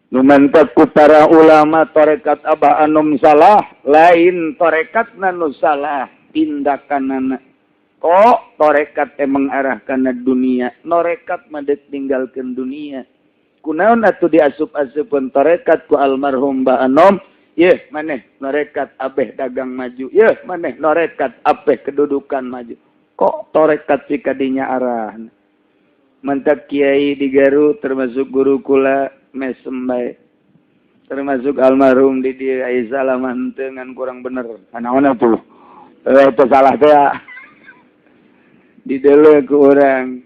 Nu mantak ku para ulama tarekat Abah Anom salah, lain tarekat nu salah, tindakanana. Kok tarekat teh mengarah kana dunia, norekat mah deuk ninggalkeun dunia. Kunaon atuh diasup-asupkeun tarekat ku almarhum Bah Anom? Yeuh maneh norekat abeh dagang maju, yeuh maneh norekat abeh kedudukan maju. Kok tarekat sih kadinya arah? Mantak kiai di Garut termasuk guru kula mesem bae. Termasuk almarhum di dieu aya salah mah henteu, ngan kurang bener. Naon atuh? Eh, teu salah teh ya. Dideuleu ku urang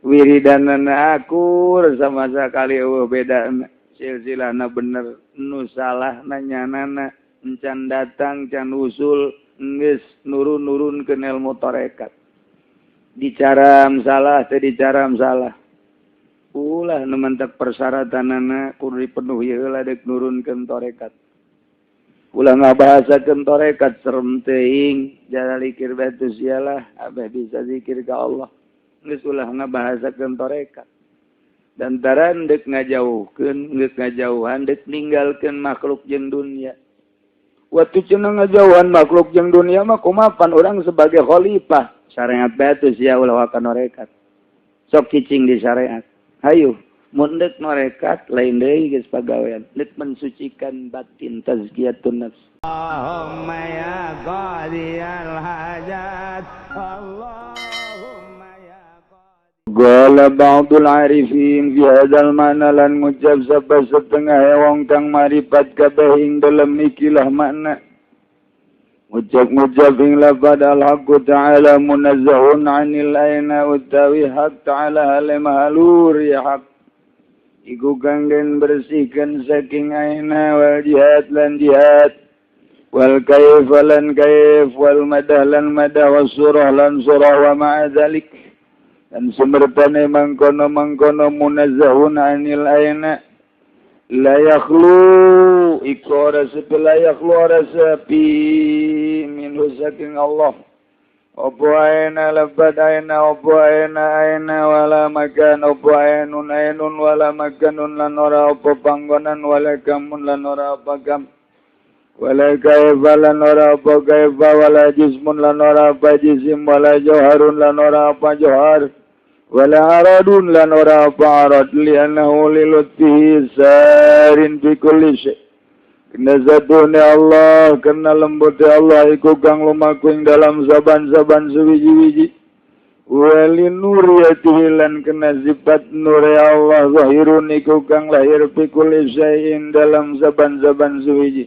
wiridanana akur sama sekali, euweuh beda, silsilahna bener. Nu salah nanyanana encan datang, can usul, geus nurun-nurunkeun ilmu tarekat. Dicaram salah teh, dicaram salah. Ulah nu mantak persyaratanana kudu dipenuhi heula deuk nurunkeun tarekat. Ulah ngabahasakeun tarekat, serem teuing, jalan zikir batu sialah abeh bisa zikir ka Allah. Geus ulah ngabahasakeun tarekat. Dantaran deuk ngajauhkeun, geus ngajauhan, deuk ninggalkeun makhluk jeung dunia. Waktu cenah ngajauhan makhluk jeung dunia mah kumapan urang sebagai khalifah? Syariat batu sia, ulah waka norekat. Sok cicing di syariat. Hayu, mun deuk norekat lain deui, geus pagawean. Deuk mensucikan batin, tazkiyatun nafs. Allahumma ya qadiyal hajat, Allahumma ya. Qala ba'dul arifin fi hadzal ma'na, lan ngucap sapa setengah wong kang marifat kabeh ing dalem ikilah makna. Ngucap-ngucap ing lafad al haqqu ta'ala munazzahun 'anil aina, utawi hak ta'ala hale mahalur ya hak iku kang den bersihkan saking aina, wal jihad lan jihad, wal kaif lan kaif, wal madah lan madah, was surah lan surah, wa ma'a dzalik dan sumertane mangkono-mangkono munazzahun anil aina, la yakhlu iku ora sepi, la yakhlu ora sepi, minhu saking Allah apa aina, lebat aina apa aina aina, wala makan apa ainun ainun, wala makanun lan ora apa panggonan, wala kamun lan ora apa kam, wala kaifa lan ora apa kaifa, wala jismun lan ora apa jisim, wala jauharun lan ora apa jauhar, wala aradun lan ora apa arad, li'annahu lilutfihi sarin fi kulli syai'. Kena zatune Allah, kena lembute Allah iku kang lumaku ing dalam saban-saban suwiji-wiji. Wali nuriyatihi lan kena sifat nuri Allah zahirun iku kang lahir fi kulli syai'in dalam saban-saban suwiji.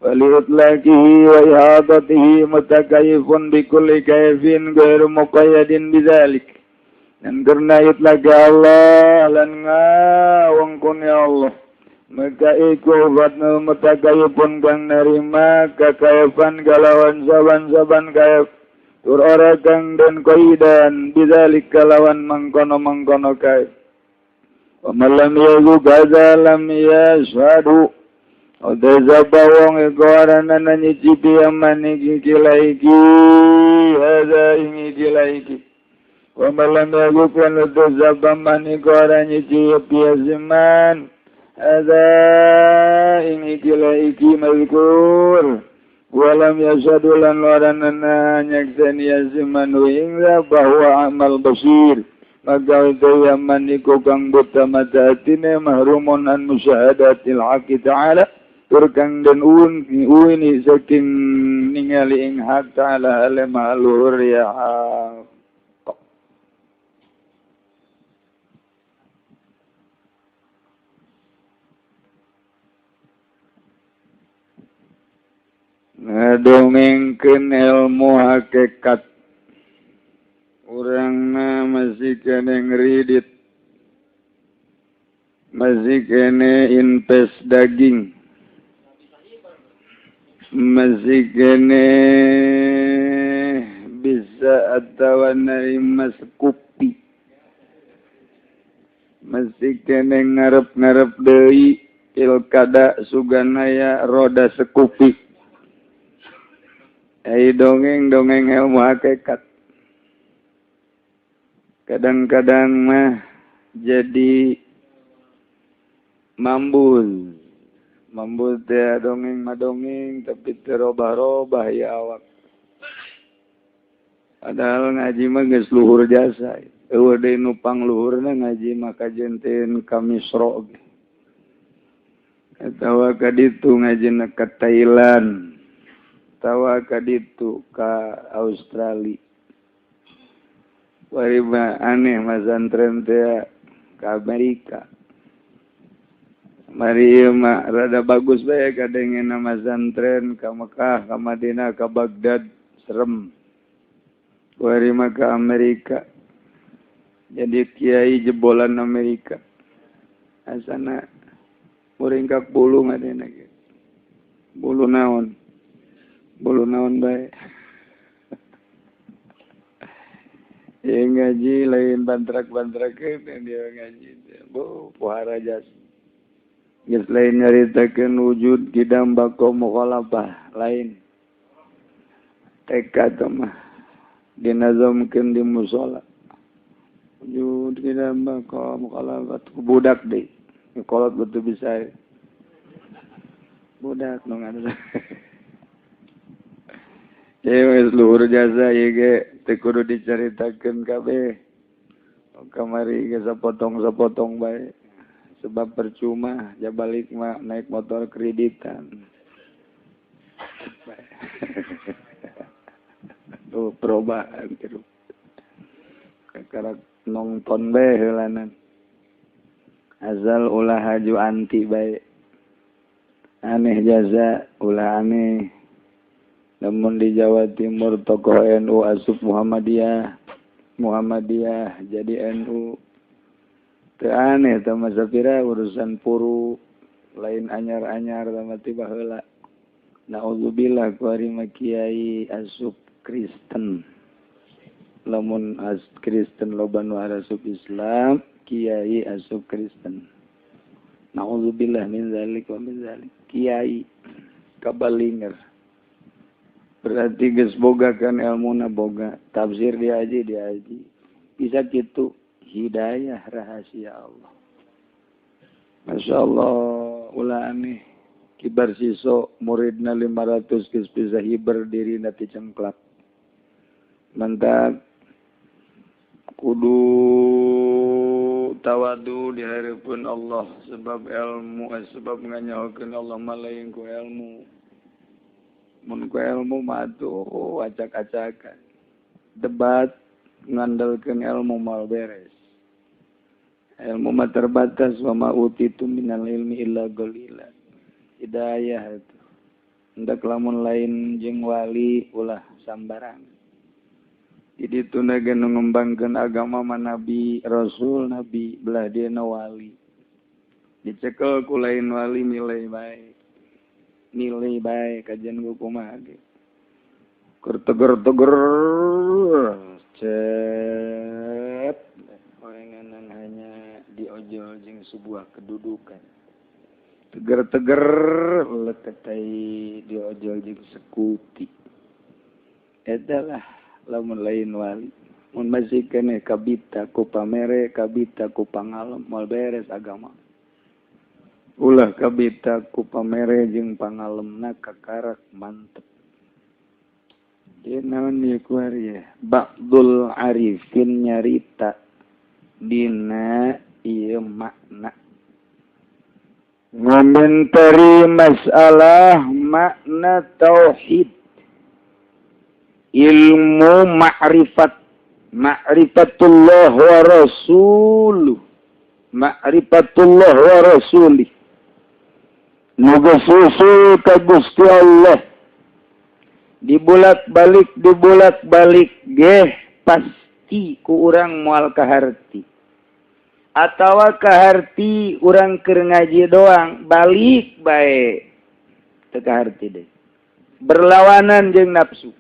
Wali utlaqihi wa ihadatihi mutakayifun bi kulli kaifin ghairu muqayyadin bidzalik. Dan karena itlaqi Allah lan ngawengkun ya Allah, maka iku fatnul mutakayifun kang nerima kakaifan kalawan saban-saban kaif, tur ora kang den qaidan bidzalik kalawan mangkono-mangkono kaif. Wa man lam yazu hadza lam yashhadu. Utai sapa wong iku arana nyicipi yaman iki kila iki, hadza ing iki la iki. Wa man lam yazu kan utai sapa man iku ora nyicipi yaman hadza ing iki la iki mazkur, walam yashhadu lan waranana nyakseni yaman ing bahwa amal basir, maka itu yaman iku kang buta mata atine, mahrumun an musyahadatil haqqi ta'ala, tur kang den uun uini saking ningali ing hak ta'ala ale maluhur ya hak. Ngadongengkeun ilmu hakikat, urangna masih kene ngridit, masih kene invest daging, masih kene bisa atau nerima sekupi, masih kene ngarep-ngarep deui pilkada suganaya roda sekupi. Ai dongeng-dongeng ilmu hakikat kadang-kadang mah jadi Mambul mambul teh dongeng mah dongeng, tapi teu robah-robah ya awak. Padahal ngaji mah geus luhur jasa. Euweuh deui nu pangluhurna ngaji mah kajen ka Misro ge. Atawa ka ditu ngajina ka Thailand. Tawa ka ditu ka Australia. Wari mah aneh masantren teh ka Amerika. Mari ieu mah rada bagus bae kadengena masantren ka Mekah, ka Madinah, ka Baghdad, serem. Wari mah ka Amerika. Jadi kiai jebolan Amerika. Asana muringkak bulu ngadena ge. Bulu naon? Bulu naon bae. Ya ngaji lain bantrak-bantrakeun dia ngaji. Bu, pohara jas. Geus lain nyaritakeun wujud kidam bako mukhalafah lain. Tekad mah dinazamkeun di musala. Wujud kidam bako mukhalafah budak deui. Kolot betul bisa. Budak nu ngadu. Ya wis luhur jasa ieu ge teu kudu dicaritakeun kabeh. Kamari ge sapotong-sapotong bae. Sebab percuma ja balik mah naik motor kreditan. Tuh perubahan gitu. Kakarak nonton bae heulanan. Azal ulah haju anti bae. Aneh jaza ulah aneh. Namun di Jawa Timur tokoh NU asup Muhammadiyah, Muhammadiyah jadi NU. Teu aneh teh mah sapira urusan puru lain anyar-anyar teh tiba heula. Nauzubillah kuari mah kiai asup Kristen. Lamun as Kristen loba nu asup Islam, kiai asup Kristen. Nauzubillah min zalik wa min zalik. Kiai kabalinger. Berarti geus boga kan ilmuna boga, tafsir diaji diaji. Bisa kitu hidayah rahasia Allah. Masya Allah, ulah aneh. Kibar siso muridna 500 geus bisa hiber dirina ti cengklak. Mantap. Kudu tawadu di hareupeun Allah sebab ilmu sebab nganyahokeun Allah mah lain ku ilmu. Mun ku ilmu mah atuh acak-acakan. Debat ngandalkeun ilmu mal beres. Ilmu mah terbatas wa ma utitu minal ilmi illa qalila. Hidayah itu. Hendak lamun lain jeung wali ulah sambarang. Jadi tuna ge nu ngembangkeun agama mah nabi, rasul, nabi, belah dieuna wali. Dicekel ku lain wali milih bae. Nilai bae kajian gua kumaha ge. Keur teger-teger cep orenganan hanya diojol jeung sebuah kedudukan. Teger-teger leketai diojol jeung sekuti. Eta lah lamun lain wali. Mun masih keneh kabita ku pamere, kabita ku pangalem, moal beres agama. Ulah kabita ku pamere jeung pangalemna kakarak mantep. Ieu naon ieu kuari ya? Ba'dul arifin nyarita dina ieu makna. Ngomentari masalah makna tauhid. Ilmu ma'rifat, ma'rifatullah wa rasuluh, ma'rifatullah wa rasulih. Nuga susul ka Gusti Allah. Dibulak-balik, dibulak-balik geh pasti ku urang moal kaharti. Atawa kaharti urang keur ngaji doang, balik bae teu kaharti deui. Berlawanan jeung nafsu.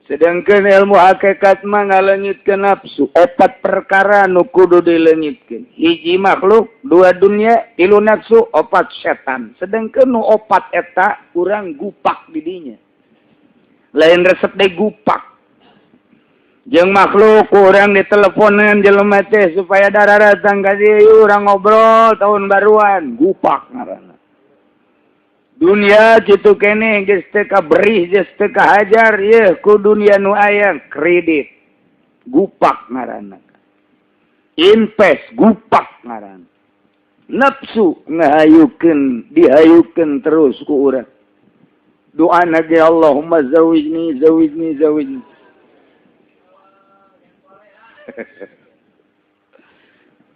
Sedangkan ilmu hakikat mah ngaleungitkeun nafsu. Opat perkara nu kudu dileungitkeun. Hiji makhluk, dua dunia, tilu nafsu, opat setan. Sedangkan nu opat eta urang gupak di dinya. Lain resep deh gupak. Jeung makhluk kurang diteleponan jelema teh supaya dararatang ka dieu urang ngobrol tahun baruan, gupak ngaranna. Dunia kitu keneh geus teu kaberih, geus teu kahajar yeuh ku dunia nu aya kredit. Gupak ngaranna. Invest gupak ngaranna. Nafsu ngahayukeun, dihayukeun terus ku urang. Doa ge Allahumma zawijni zawijni zawijni.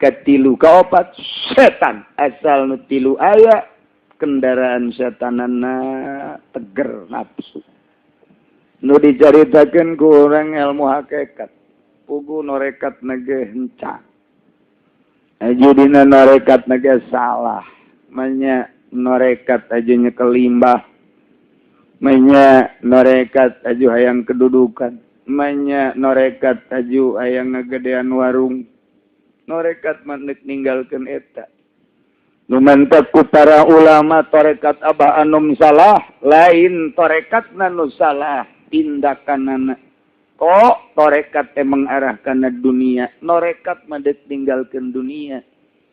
Katilu kaopat setan, asal nu tilu aya kendaraan setanana teger nafsu. Nu dicaritakeun ku urang ilmu hakikat, pugu norekat nage henca. Aju dina norekat nage salah, manya norekat aju nyekel limbah, manya norekat aju hayang kedudukan. Manya norekat aju hayang ngagedean warung, norekat manek ninggalkeun eta. Nu mantak ku para ulama torekat Abah Anom salah, lain torekat nu salah, tindakanana. Kok torekat teh mengarahkan dunia, norekat madek ninggalkeun dunia.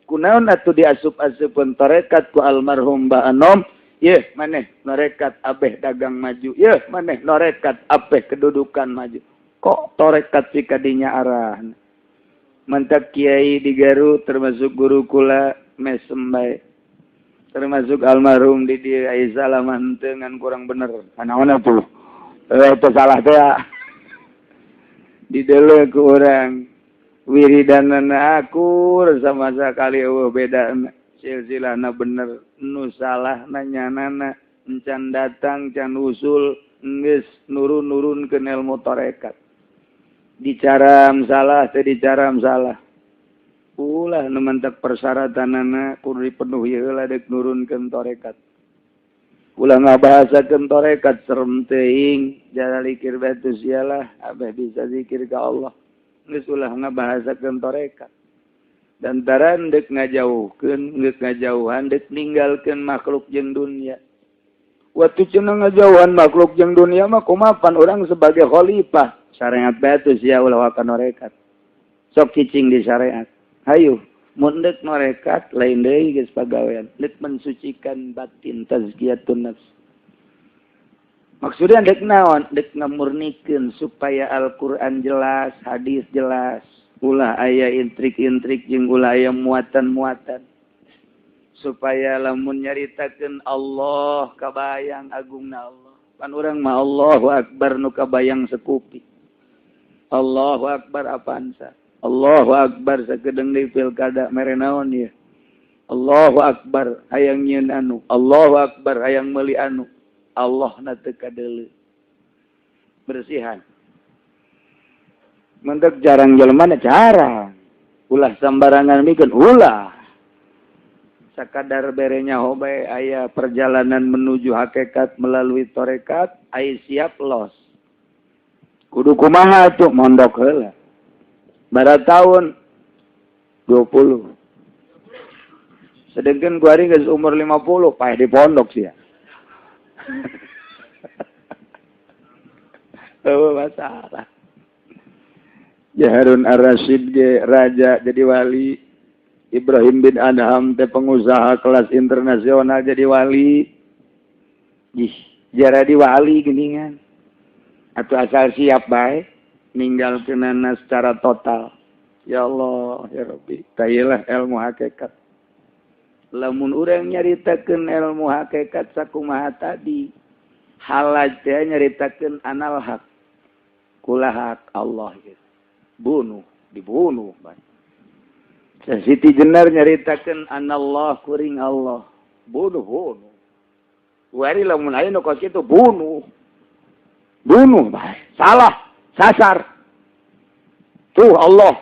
Kunaon atuh diasup-asupkeun torekat ku almarhum Bah Anom? Yeuh maneh norekat abeh dagang maju, yeuh maneh norekat abeh kedudukan maju. Kok torekat si kadinya arah? Mantak kiai di Garut termasuk guru kula mesem bae. Termasuk almarhum di dieu aya salah mah henteu ngan kurang bener. Kanaon atuh? Teu salah teh. Dideuleu ku urang wiridanana akur sama sakali eueuh bedana. Silsilahna bener, nu salah nanyanana encan datang can usul geus nurun-nurun ke ilmu tarekat. Dicaram salah teh dicaram salah. Ulah nu mantak persyaratanana kudu dipenuhi heula deuk nurunkeun tarekat. Ulah ngabahasakeun tarekat serem teuing, jalan zikir batu sialah abeh bisa zikir ka Allah. Geus ulah ngabahasakeun tarekat. Dantaran dek ngajauhkeun, geus ngajauhan dek ninggalkeun makhluk jeung dunia. Waktu cenah ngajauhan makhluk jeung dunia mah kumapan urang sebagai khalifah syariat batu sia ulah waka norekat. Sok cicing di syariat. Hayu, mun deuk norekat lain deui geus pagawean, deuk mensucikan batin tazkiyatun nafs. Maksudnya dek naon? Dek ngamurnikeun supaya Al-Qur'an jelas, hadis jelas. Ulah aya intrik-intrik jeung ulah aya muatan-muatan. Supaya lamun nyaritakeun Allah kabayang agungna Allah. Pan urang mah Allahu Akbar nu kabayang sekupi. Allahu Akbar Avanza. Allahu Akbar sakedeung deui pilkada mere naon ieu. Allahu Akbar hayang nyieun anu. Allahu Akbar hayang meuli anu. Allah na teu kadeuleu. Bersihan. Mentek jarang jelema na jarang. Ulah sambarangan mikeun ulah. Sakadar berenya hobe aya perjalanan menuju hakikat melalui torekat, aya siap los. Kudu kumaha tuh mondok heula. Bara tahun 20. Sedangkan gua hari geus umur 50, paeh di pondok sih ya. Oh, masalah. Ya Harun Ar-Rasyid ge raja jadi wali. Ibrahim bin Adham teh pengusaha kelas internasional jadi wali. Ih, jara di wali geningan. Atau asal siap bae ninggalkeunana secara total. Ya Allah, ya Rabbi, tailah ilmu hakikat. Lamun urang nyaritakeun ilmu hakikat sakumaha tadi, halaj teh nyaritakeun anal hak. Kula hak Allah gitu. Bunuh, dibunuh bae. Siti Jenar nyaritakeun anallah kuring Allah. Bunuh, bunuh. Wari lamun aya nu kos kitu bunuh. Bunuh bae. Salah, sasar. Tuh Allah.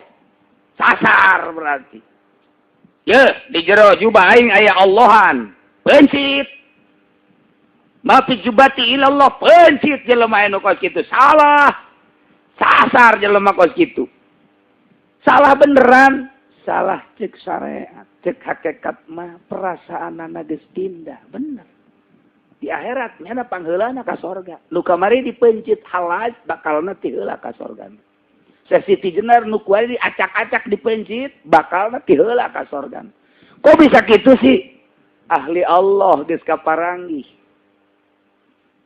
Sasar berarti. Ye, di jero jubah aing aya Allahan. Pencit. Mafi jubati ilallah, pencit jelema anu kos kitu. Salah. Sasar jelema kos kitu. Salah beneran. Salah cek syariat, cek hakikat mah perasaanana geus pindah, bener. Di akhirat nyana pangheulana ka sorga. Nu kamari dipencit halaj bakalna ti heula ka sorga. Syekh Siti Jenar nu kuari diacak-acak, dipencit, bakalna ti heula ka sorga. Kok bisa gitu sih? Ahli Allah geus kaparanggih.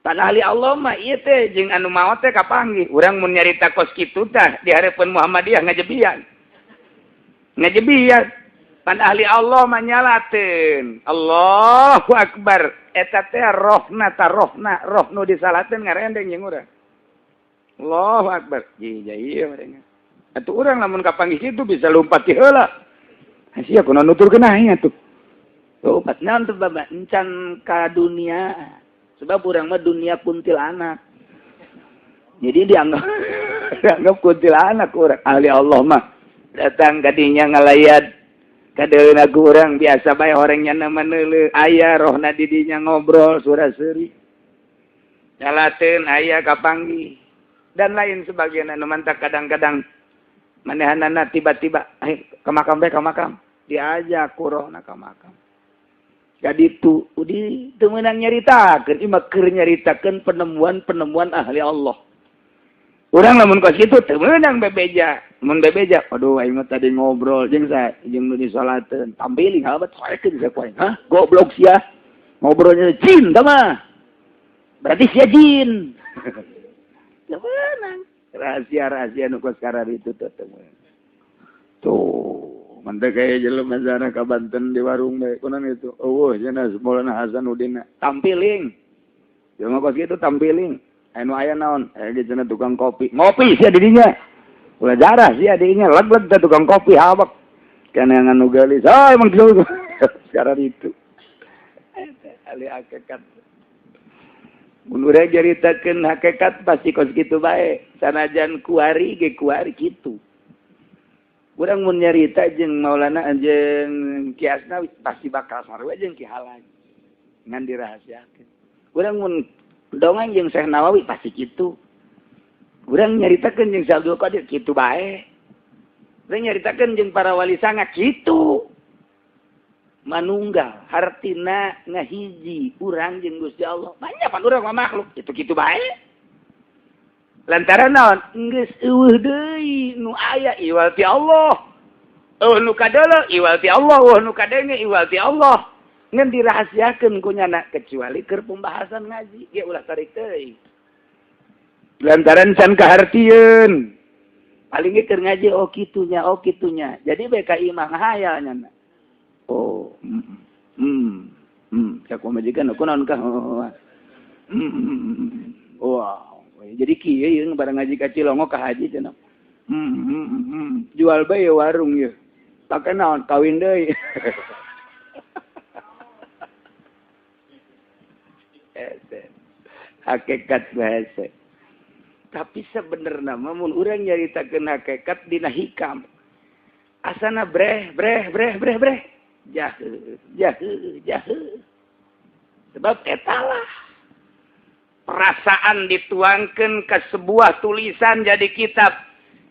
Pan ahli Allah mah ieu teh jeung anu maot teh kapanggih. Urang mun nyarita kos kitu tah di hareupeun Muhammadiyah ngajebian. Ngajebian. Pan ahli Allah mah nyalateun. Allahu akbar. Eta teh rohna ta rohna, roh nu disalateun ngarendeng jeung urang. Allahu akbar. Iya iya mereka. Atuh urang lamun kapanggih kitu bisa lompat ti heula. Sia kunaon nuturkeun aing atuh. Lompat naon tuh baba encan ka dunia. Sebab urang mah dunia kuntilanak. Jadi dianggap dianggap kuntilanak urang. Ahli Allah mah datang kadinya ngalayat kadeuna ku urang biasa bae, orangnya nama neuleuh aya rohna didinya ngobrol sura seuri. Nyalateun aya kapanggih dan lain sebagainya. Nu mantak kadang-kadang manehanana tiba-tiba, "Ayo ke makam bae, ke makam." Diajak ku rohna ke makam. Jadi itu udi teu meunang nyaritakeun, ieu mah keur nyaritakeun penemuan-penemuan ahli Allah. Urang lamun kos kitu teu meunang bebeja. Mun bebeja, "Aduh, aing mah tadi ngobrol jeung sa jeung nu disolateun." Tampiling habat soekeun sia ku aing. "Hah? Goblok sia. Ngobrolnya jin tah mah. Berarti sia jin." Teu meunang. Rahasia-rahasia nu kos itu teu meunang. Tuh, mantep kayak jelema sana ka Banten di warung bae. Kunaon itu? Eueuh cenah Maulana Hasanuddin. Tampiling. Jelema kos kitu tampiling. Anu aya naon? Eh cenah tukang kopi. Ngopi sia di dinya. Ulah jarah sia di dinya, leg-leg teh tukang kopi habak. Kana anu geulis. Ah, emang gitu. Sekarang itu. Ahli hakikat. Mun urang nyaritakeun hakikat pasti kos kitu bae. Sanajan kuari ge kuari kitu. Urang mun nyarita jeung Maulana jeung Ki Asnawi pasti bakal sarua jeung Ki Halaj. Ngan dirahasiakeun. Urang mun dongeng jeung Syekh Nawawi pasti kitu. Urang nyaritakeun jeung Syekh Abdul Qadir kitu bae. Urang nyaritakeun jeung para wali sanga kitu. Manunggal hartina ngahiji urang jeung Gusti Allah. Banyak pan urang mah makhluk kitu-kitu bae. Lantaran naon? Geus eueuh deui nu aya iwal ti Allah. Eueuh nu kadeuleu iwal ti Allah, eueuh nu kadenge iwal ti Allah. Ngan dirahasiakeun ku nyana kecuali keur pembahasan ngaji ge ulah tarik teuing. Lantaran can kahartieun. Paling ge keur ngaji, oh kitunya, oh kitunya. Jadi BKI mah ngahayal nyana. Oh, Cak pamajikan kunaon kah? Oh, Wah, jadi kieu ieu barang ngaji ka Cilongok ka haji cenah. Jual bae warung ieu. Pake naon? Kawin deui. Hakikat bahasa. Tapi sebenarnya mah mun urang nyaritakeun hakikat dina hikam. Asana breh breh breh breh breh. Jahe jahe jahe. Sebab etalah perasaan dituangkan ke sebuah tulisan jadi kitab,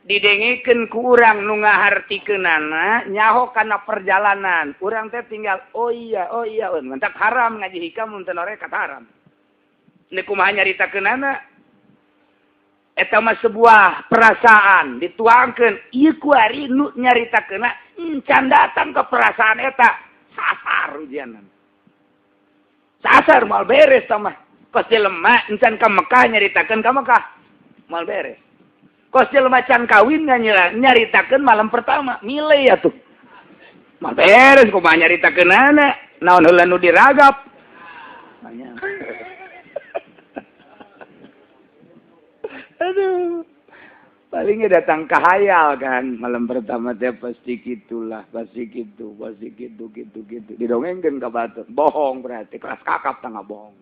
didengekeun ku urang nu ngahartikeunana nyaho kana perjalanan urang teh tinggal oh iya oh iya, mantap. Haram ngaji hikam mun teu norekat, haram. Ini kumaha nyaritakeunana, eta mah sebuah perasaan dituangkeun. Ieu kuari nu nyaritakeunna encan datang ke perasaan eta, sasar ujianan, sasar, moal beres. Tah mah kos jelema encan ka Mekah nyaritakeun ka Mekah, moal beres. Kos jelema can kawin nyaritakeun malam pertama mile ya tuh, moal beres. Kumaha nyaritakeunana, naon heula nu diragap? Aduh, palingnya datang ke hayal kan malam pertama teh pasti gitulah, pasti gitu, pasti gitu gitu gitu. Didongengkeun ka batur, bohong berarti, kelas kakap tengah bohong.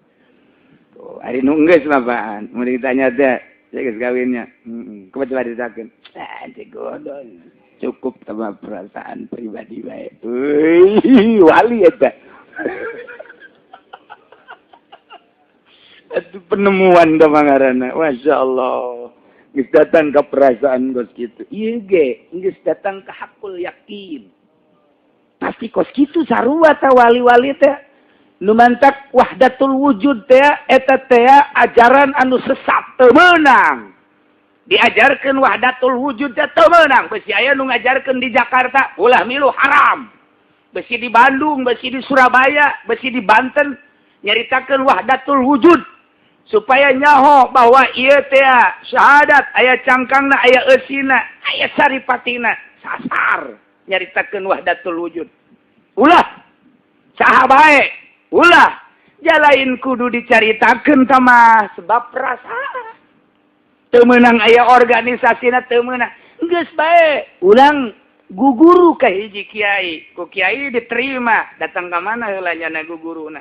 Tuh, ari nu geus mah baan, mun ditanya teh, saya geus kawinnya. Heeh, kumaha coba ditakeun? Ah, godol. Cukup sama perasaan pribadi bae. Euy, wali eta. Itu penemuan teh ngaranna. Masya Allah. Geus datang ke perasaan kos kitu. Ieu ge geus datang ke hakul yakin. Pasti kos kitu sarua ta wali-wali teh. Nu mantak wahdatul wujud teh eta teh ajaran anu sesat, teu meunang. Diajarkan wahdatul wujud teh teu meunang. Besi aya nu ngajarkeun di Jakarta, ulah milu, haram. Besi di Bandung, besi di Surabaya, besi di Banten nyaritakeun wahdatul wujud supaya nyaho bahwa ieu teh syahadat aya cangkangna, aya eusina, aya saripatina. Sasar nyaritakeun wahdatul wujud. Ulah, saha bae, ulah. Jalain kudu dicaritakeun sama sebab perasaan. Teu meunang aya organisasina, teu meunang. Geus bae, ulang guguru ka hiji kiai, ku kiai diterima, datang ka mana heula nyana guguruna.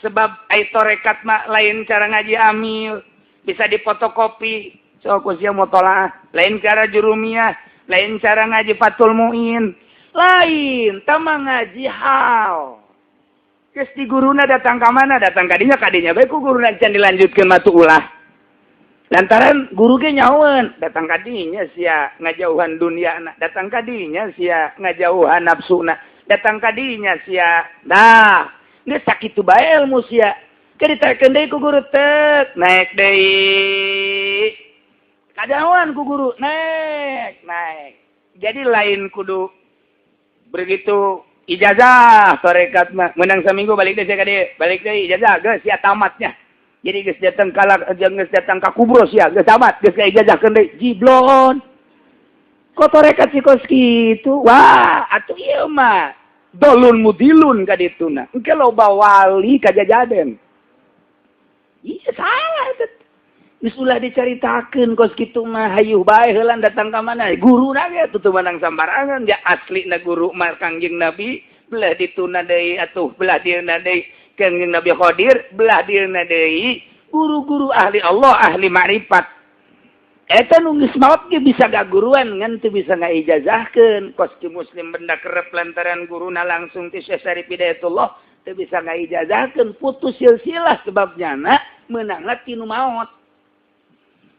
Sebab ai torekat mah lain cara ngaji amil, bisa dipotokopi. Sok ku sia mutolaah, lain cara jurumiyah, lain cara ngaji Fathul Muin, lain tama ngaji hal. Geus di guruna datang ka mana? Datang kadinya, kadinya bae ku guruna can dilanjutkeun matu ulah. Lantaran guru ge nyahoeun, datang kadinya sia ngajauhan dunia, datang kadinya sia ngajauhan nafsuna, datang kadinya sia. Nah, geus sakitu bae ilmu sia. Ke ditakeun deui ku guru tek, naik deui. Kajauhan ku guru, naik, naik. Jadi lain kudu begitu ijazah torekat mah menang seminggu balik deui ka dieu, balik deui ijazah, geus sia tamatnya. Jadi geus datang kala geus datang ka kubro sia geus tamat, geus ka ijazahkeun deui, jiblon. Kok torekat si kos kitu? Wah, atuh ieu mah dolun mudilun ka dituna. Engke loba wali kajajaden. Iya, salah eta. Geus ulah dicaritakeun kos kitu mah, hayuh bae heula datang ka mana. Guru na ge atuh teu meunang sambarangan, ya asli na guru mah Kangjeng Nabi, belah dituna deui atuh belah dieuna deui Kangjeng Nabi Khadir, belah dieuna deui guru-guru ahli Allah, ahli makrifat. Eta nu geus maot ge bisa gaguruan, ngan teu bisa ngaijazahkeun. Kos ki Muslim benda kerep lantaran guruna langsung ti Syekh Syarif Hidayatullah teu bisa ngaijazahkeun, putus silsilah, sebabnya na meunangna tinu maot.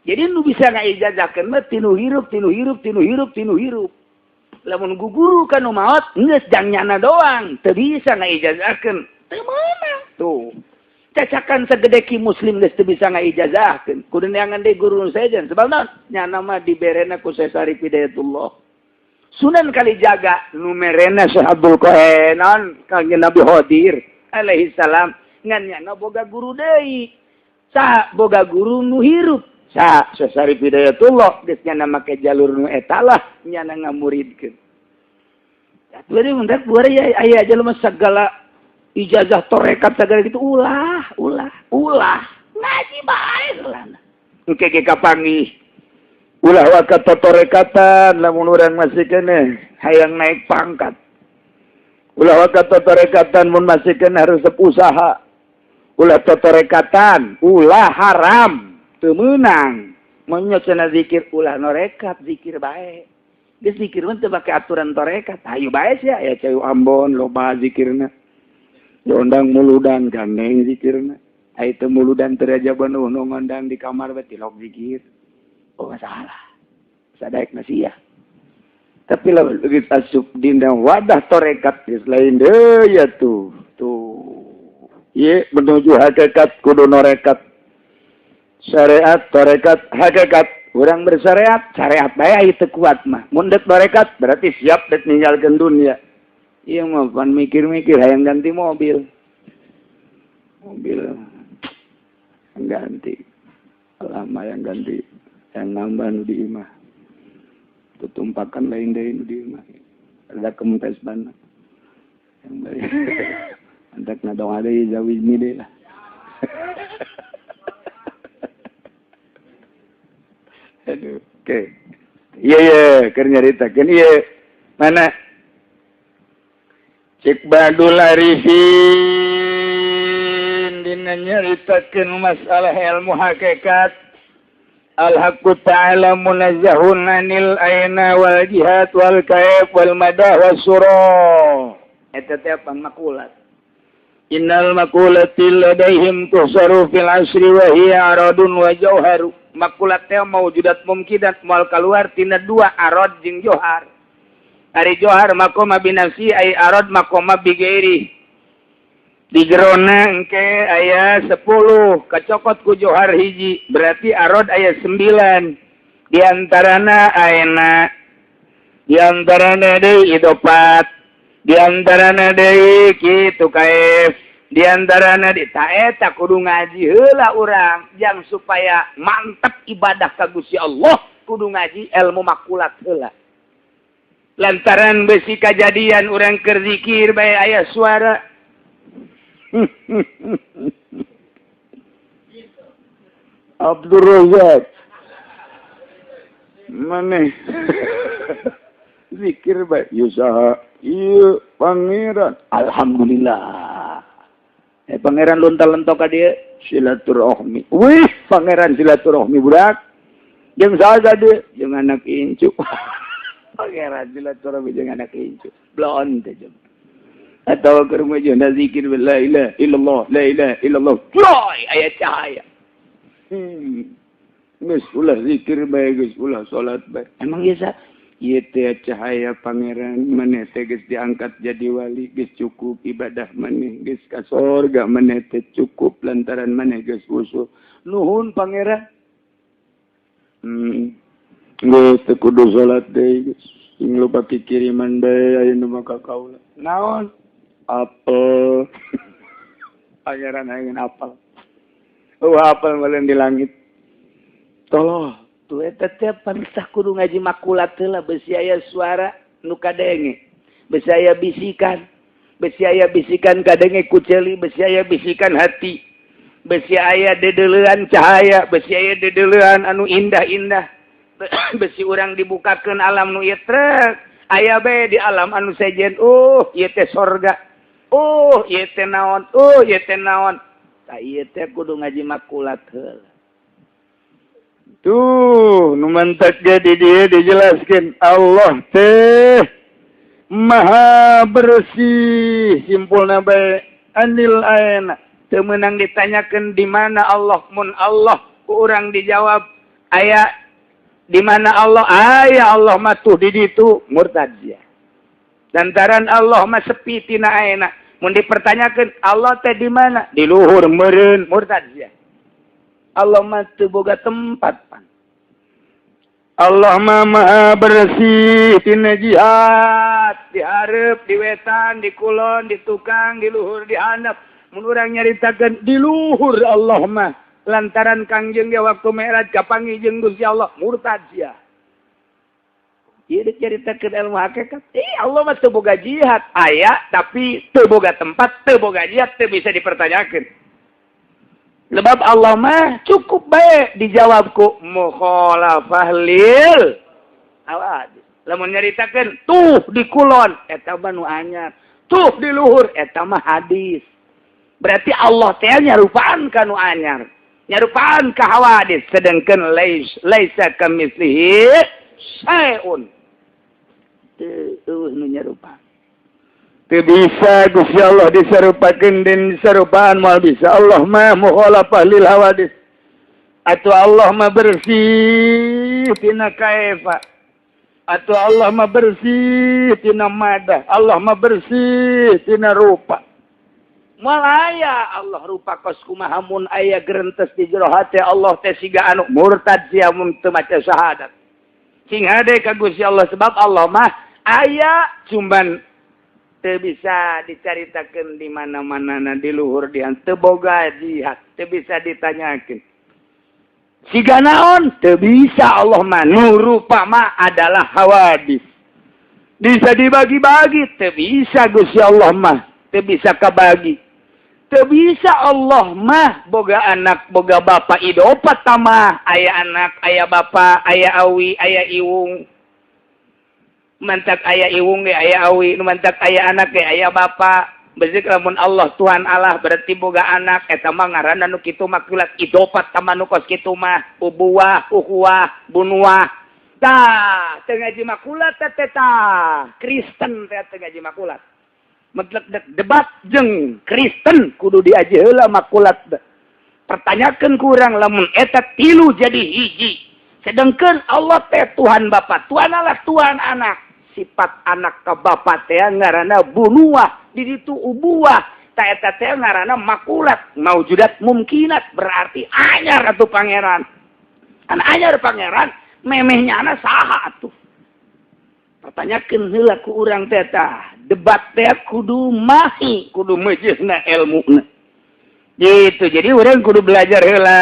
Jadi nu bisa ngaijazahkeun mah tinu hirup, tinu hirup, tinu hirup, tinu hirup. Lamun guguru ka nu maot geus jang nyana doang, teu bisa ngaijazahkeun, teu meunang. Tuh. Cacakan segede ki Muslim geus teu bisa ngaijazahkeun. Kudu neangan deui guru nu sejen, sebab naon? Nyana mah diberena ku Syekh Syarif Hidayatullah. Sunan Kalijaga nu merena Syekh Abdul Qadir naon, Kangjeng Nabi Khadir alaihi salam, ngan nyana boga guru deui. Saha boga guru nu hirup? Saha? Syekh Syarif Hidayatullah. Geus nyana make jalur nu eta lah nyana ngamuridkeun. Atuh mun buar ya aya jelema segala ijazah torekat segala gitu, ulah, ulah, ulah, ngaji bae lah. Engke ge kapanggih. Ulah waka totorekatan lamun urang masih keneh hayang naik pangkat. Ulah waka totorekatan mun masih keneh resep usaha. Ulah totorekatan, ulah, haram, teu meunang. Mun cenah zikir, ulah norekat, zikir bae. Geus zikir mah teu make aturan torekat. Hayu bae sia, aya cai Ambon loba zikirna. Diondang muludan gandeng zikirna. Ai teu muludan teu raja nu ngondang di kamar bae tilok zikir. Oh, salah. Sadaek sia. Tapi lah begitu asup dina wadah torekat geus lain deui ya tuh. Tuh. Ieu menuju hakikat kudu norekat. Syariat, torekat, hakikat. Urang bersyariat, syariat bae aya teu kuat mah. Mun dek torekat berarti siap dek ninggalkeun dunia. Ieu mah pan mikir-mikir hayang ganti mobil. Mobil yang ganti. Lama yang ganti, yang nambah nu di imah. Tutumpakan lain deui nu di imah. Ada kempes ban. Yang beli. Antak nadong ada zawijni deui lah. Aduh, oke. Okay. Iya iya, keur nyaritakeun ieu. Mana? Cek Badul Arifin dina nyaritakeun masalah ilmu hakikat. Al-haqqu ta'ala munazzahun anil aina wal jihad wal kaif wal madah was surah. Eta teh apa makulat. Innal makulati ladaihim tuhsaru fil asri wa hiya aradun wa jauharu. Makulat teh maujudat mumkinat moal kaluar tina dua, arad jeung johar. Ari johar makoma binafsi, ai arad makoma bigairi. Di jerona engke aya 10 kacokot ku johar hiji, berarti arad aya 9. Diantarana aena, diantarana deui idofat, diantarana deui kitu kaif, diantarana di taeta kudu ngaji heula urang jang supaya mantep ibadah ka Gusti Allah, kudu ngaji ilmu makulat heula. Lantaran besi kejadian urang keur zikir bae aya suara. Abdul Razak maneh zikir bae yusaha ieu pangeran, alhamdulillah. Pangeran lonta-lonto ka dieu silaturahmi. Wih, pangeran silaturahmi budak. Jeung saha ka dieu? Jeung anak incu. Pangeran silaturahmi jeung anak incu. Blon teh jeung. Atawa keur mah zikir la ilaha illallah, la ilaha illallah. Joy aya cahaya. Geus ulah zikir bae, geus ulah salat bae. Emang ieu sa? Ieu teh cahaya pangeran, maneh teh geus diangkat jadi wali, geus cukup ibadah maneh, geus ka sorga maneh teh cukup lantaran maneh geus usul. Nuhun pangeran. Geus teu kudu salat deui geus. Sing loba kikiriman bae ayeuna mah ka kaula. Naon? Apel. Pangeran hayang apel. Eueuh apel meuleun di langit. Tolong tuh eta teh pansah kudu ngaji makulat heula, besi aya suara nu kadenge, besi aya bisikan, besi aya bisikan kadenge ku ceuli, besi aya bisikan hati, besi aya dedeulean cahaya, besi aya dedeulean anu indah-indah, besi urang dibukakeun alam nu ieu trek aya bae di alam anu sejen. Ieu teh sorga, oh ieu teh naon, oh ieu teh naon. Tah ieu teh kudu ngaji makulat heula. Tuh, nu mantak jadi dia dijelaskan Allah teh maha bersih, simpulna bae anil aena. Teu meunang ditanyakeun di mana Allah, mun Allah ku urang dijawab aya di mana Allah, aya Allah mah tuh di ditu, murtad sia. Lantaran Allah mah sepi tina aena. Mun dipertanyakeun Allah teh di mana? Di luhur meureun, murtad sia. Allah mah teu boga tempat pan. Allah mah maha bersih tina jihad, di hareup, di wetan, di kulon, di tukang, di luhur, di handap. Mun urang nyaritakeun di luhur Allah mah lantaran Kangjeng ge waktu Mi'raj kapanggih jeung Gusti Allah, murtad sia. Ieu dicaritakeun ilmu hakikat. Allah mah teu boga jihad, aya tapi teu boga tempat, teu boga jihad, teu bisa dipertanyakeun. Sebab Allah mah cukup baik dijawabku mukhalafah lil hawadis. Lamun nyaritakeun tuh di kulon eta mah nu anyar, tuh di luhur eta mah hadis. Berarti Allah teh nyarupaan ka nu anyar, nyarupaan ka hawadis, sedangkan laisa kamitslihi syai'un. Teu nu nyarupaan. Teu bisa Gusti Allah diserupakeun den diserupaan, moal bisa. Allah mah mukhalafah lil hawadis. Atau Allah mah bersih tina kaifa. Atau Allah mah bersih tina madah. Allah mah bersih tina rupa. Moal aya Allah rupa kos kumaha, mun aya gerentes di jero hate Allah teh siga anu murtad sia mun teu maca syahadat. Sing hade ka Gusti Allah, sebab Allah mah aya cuman teu bisa dicaritakeun di mana-mana, di luhur di teu boga jihad, teu bisa ditanyakeun. Siga naon? Teu bisa, Allah mah nu rupa mah adalah hawadis. Bisa dibagi-bagi, teu bisa Gusti Allah mah, teu bisa kabagi. Teu bisa Allah mah boga anak, boga bapa, idopat tamah, aya anak, aya bapa, aya awi, aya iwung. Mantak aya iwung ge aya awi, nu mantak aya anak ge aya bapa. Bezik lamun Allah Tuhan Allah berarti boga anak, eta mah ngaranna nu kitu makulat idopat tamah nu kos kitu mah ubuwah, ukhuwah, bunuah. Tah, teu ngaji makulat teh tah. Kristen teh teu ngaji makulat. Mentlek debat jeung Kristen kudu diaji heula makulat. Pertanyakeun kurang lamun eta tilu jadi hiji. Sedangkan Allah teh Tuhan Bapa, Tuhan Allah, Tuhan Anak. Sifat anak ke Bapa teh ngaranna bunuah, di ditu ubuah. Ta eta teh ngaranna makulat, maujudat mumkinat, berarti anyar atuh pangeran. An anyar pangeran Memehnya anak saha atuh. Pertanyakeun heula ku urang teh tah. Debat teh kudu mahi, kudu meujeuhna ilmuna. Gitu, jadi urang kudu belajar heula.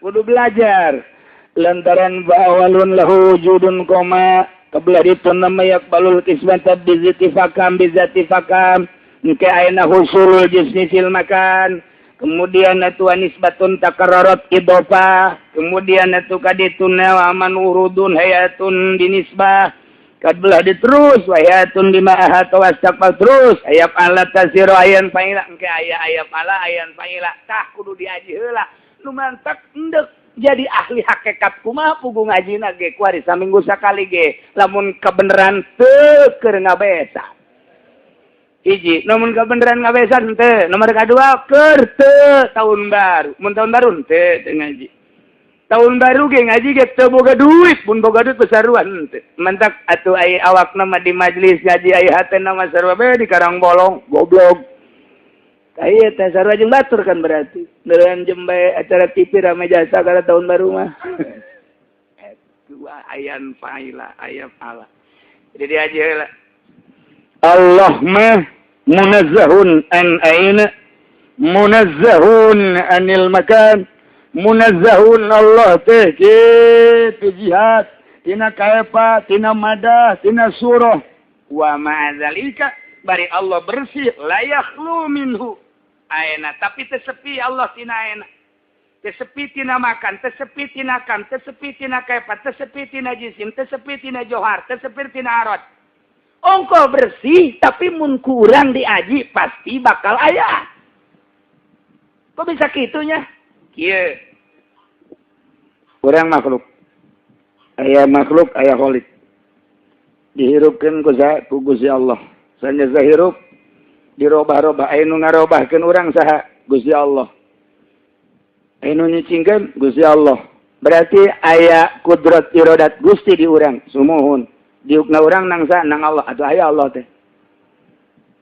Kudu belajar. Lantaran ba'awalun lahu wujudun koma qabla ditun nama yakbalul kismata bizati fakam bizati fakam engke ayeuna husulul jismi fil makan kemudian atuh nisbatun takarrarat idofah kemudian atuh kadituna aman urudun hayatun dinisbah kadbelah diterus wayatun bima ahata wastaqbal terus ayap ala tasiru ayan fa'ila engke aya ayap ala ayan fa'ila tah kudu diaji heula nu mantak endek jadi ahli hakikat kumaha pugu ngajina ge kuari saminggu sakali ge lamun kebenaran teu keur ngabesa hiji lamun kebenaran ngabesa teu nomor kadua keur teu tahun baru mun tahun baru teu teu ngaji tahun baru ge ngaji ge teu boga duit mun boga duit besaruan teu mantak atuh ai awakna mah di majelis ngaji ai hatena mah sarua bae di Karang Bolong goblok. Iya, teh sarua jeung batur kan berarti. Neureun jembe acara TV rame jasa karena tahun baru mah. Dua ayan fa'ila, ayat Allah. Jadi dia aja lah. Allah mah munazzahun an aina, munazzahun anil makan, munazzahun Allah teh kitu jihad, tina kaepa, tina madah, tina surah. Wa ma'adzalika bari Allah bersih la yakhlu minhu. Aena tapi tesepi Allah tina aena. Tesepi tina makan, tesepi tina kam, tesepi tina kaifa, tesepi tina jisim, tesepi tina johar, tesepi tina arad. Ongko bersih tapi mun kurang diaji pasti bakal aya. Kok bisa kitunya? Kieu. Urang makhluk. Aya makhluk, aya khalik. Dihirupkeun ku Gusti Allah. Sanyasa hirup dirobah-robah aya nu ngarobahkeun urang saha Gusti Allah. Aya nu nyicingkeun Gusti Allah. Berarti aya kudrat iradat Gusti di urang sumuhun. Diukna urang nang saha nang Allah atuh aya Allah teh.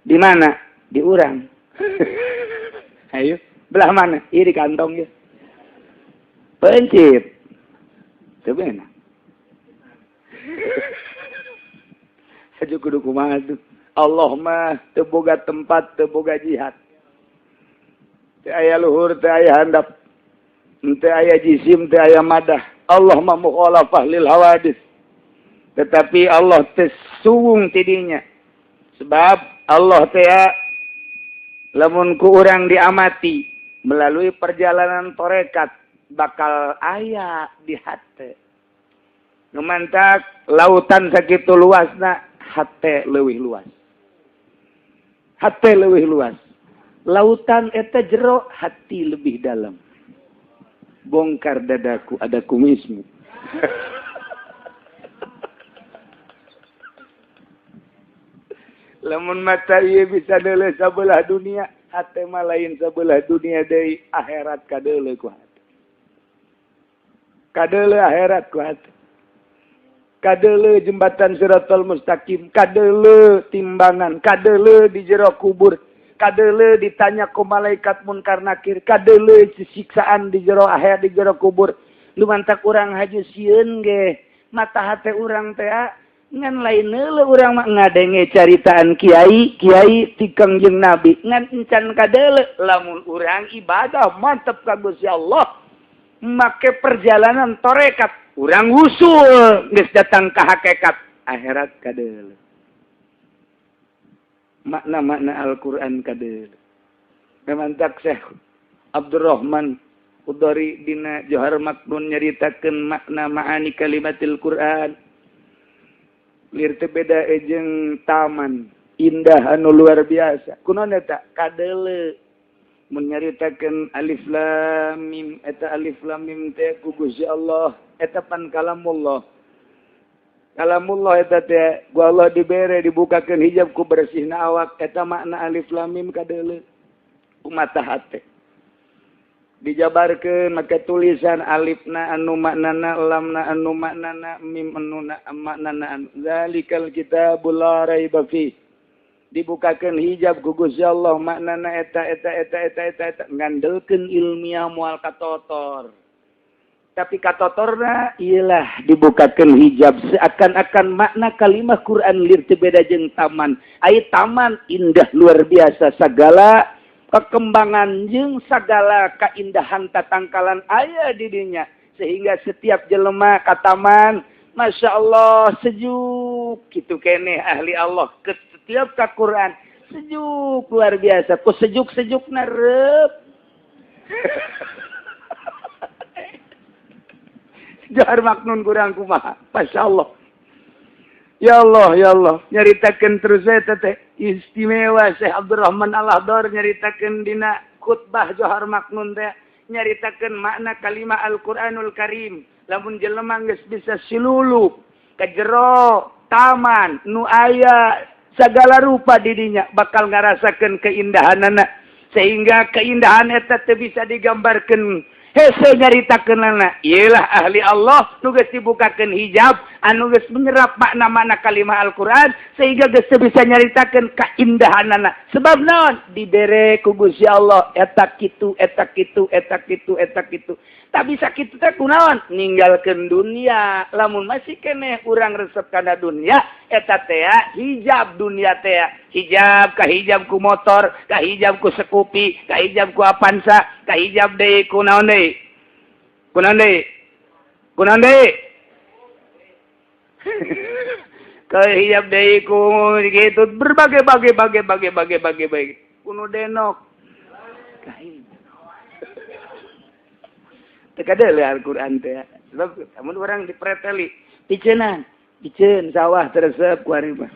Di mana? Di urang. Ayo, belah mana? Ieu di kantong ieu. Pencit. Teu beunang. Aju kudu kumaha tuh. Allah mah teu boga tempat, teu boga jihad. Teu aya luhur, teu aya handap. Teu aya jisim, teu aya madah. Allah mah mukhalafah lil hawadis. Tetapi Allah teu suwung tidinya. Sebab Allah teh lamun ku urang diamati melalui perjalanan torekat bakal aya di hate. Nu mantak lautan sakitu luasna, hate leuwih luas. Hati lebih luas. Lautan eta jero, hati lebih dalam. Bongkar dadaku, ada kumismu. Lamun mata ieu bisa deuleu sabelah dunia, hate mah lain sabelah dunia deui, akhirat kadeuleu ku hate. Kadeuleu akhirat ku hate. Kadeuleu jembatan Siratal Mustaqim, kadeuleu timbangan, kadeuleu di jero kubur, kadeuleu ditanya ku malaikat munkar nakir, kadeuleu siksaan di jero akhir di jero kubur. Lumantak urang haju sieun ge, mata hate urang teh ngan lain heula urang mah ngadenge caritaan kiai, kiai ti Kangjeng Nabi, ngan encan kadeuleu lamun urang ibadah mantep ka Gusti Allah, make perjalanan tarekat urang wusul geus datang ka hakikat akhirat kadeuleu. Makna-makna Al-Qur'an kadeuleu. Memantak Syekh Abdurrahman Khudari dina Johar Maknun nyaritakeun makna maani kalimatil Qur'an. Lir teh beda jeung taman indah anu luar biasa. Kunaon eta kadeuleu mun nyaritakeun alif lam mim eta alif lam mim teh ku Gusti Allah eta pan kalamullah. Kalamullah eta teh ku Allah dibere dibukakeun hijab ku bersihna awak eta makna alif lam mim kadeuleu ku mata hate. Dijabarkeun make tulisan alifna anu maknana lamna anu maknana mim anu maknana anu zalikal kitabul la raiba fi. Dibukakeun hijab ku Gusti Allah maknana eta eta eta eta eta eta ngandelkeun ilmiah moal katotor. Tapi katotorna ialah dibukakan hijab seakan-akan makna kalimah Quran lir teu beda jeung taman. Ai taman indah luar biasa, segala kekembangan jeung segala keindahan tatangkalan aya di dinya, sehingga setiap jelema ka taman, Masya Allah, sejuk. Kitu keneh ahli Allah ke setiap ka Quran sejuk luar biasa. Ku sejuk-sejuk narep. Johar Maknun kurang kumaha. Masya Allah. Ya Allah, ya Allah. Nyaritakeun terus saya teh istimewa Syekh Abdurrahman Al-Ahdar nyaritakeun dina khutbah Johar Maknun teh, nyaritakeun makna kalimah Al-Qur'anul Karim. Lamun jelema geus bisa silulup ka jero taman nu aya sagala rupa di dinya, bakal ngarasakeun keindahanana, sehingga keindahan eta teu bisa digambarkeun. Hese nyaritakeunana ieulah ahli Allah nu geus dibukakeun hijab, anu geus menyerap makna-makna kalimah Al-Qur'an, sehingga geus teu bisa nyaritakeun kaindahanana. Sebab naon? Dibere ku Gusti Allah eta kitu, eta kitu, eta kitu, eta kitu. Tak bisa kitu teh kunaon? Ninggalkeun dunia. Lamun masih keneh urang resep kana dunia, eta teh hijab dunia teh. Hijab kahijab ku motor, kahijab ku Scoopy, kahijab ku Avanza, kahijab deui ku naon deui? Ku naon deui? Ku naon deui? Kahijab deui ku gitu, berbagai bagai bagai bagai bagai bagai bagai. Kuno denok. Kahijab. Teu kadeuleu Al-Qur'an teh. Sebab amun urang dipreteli, piceunan, piceun sawah teresep ku ari mah.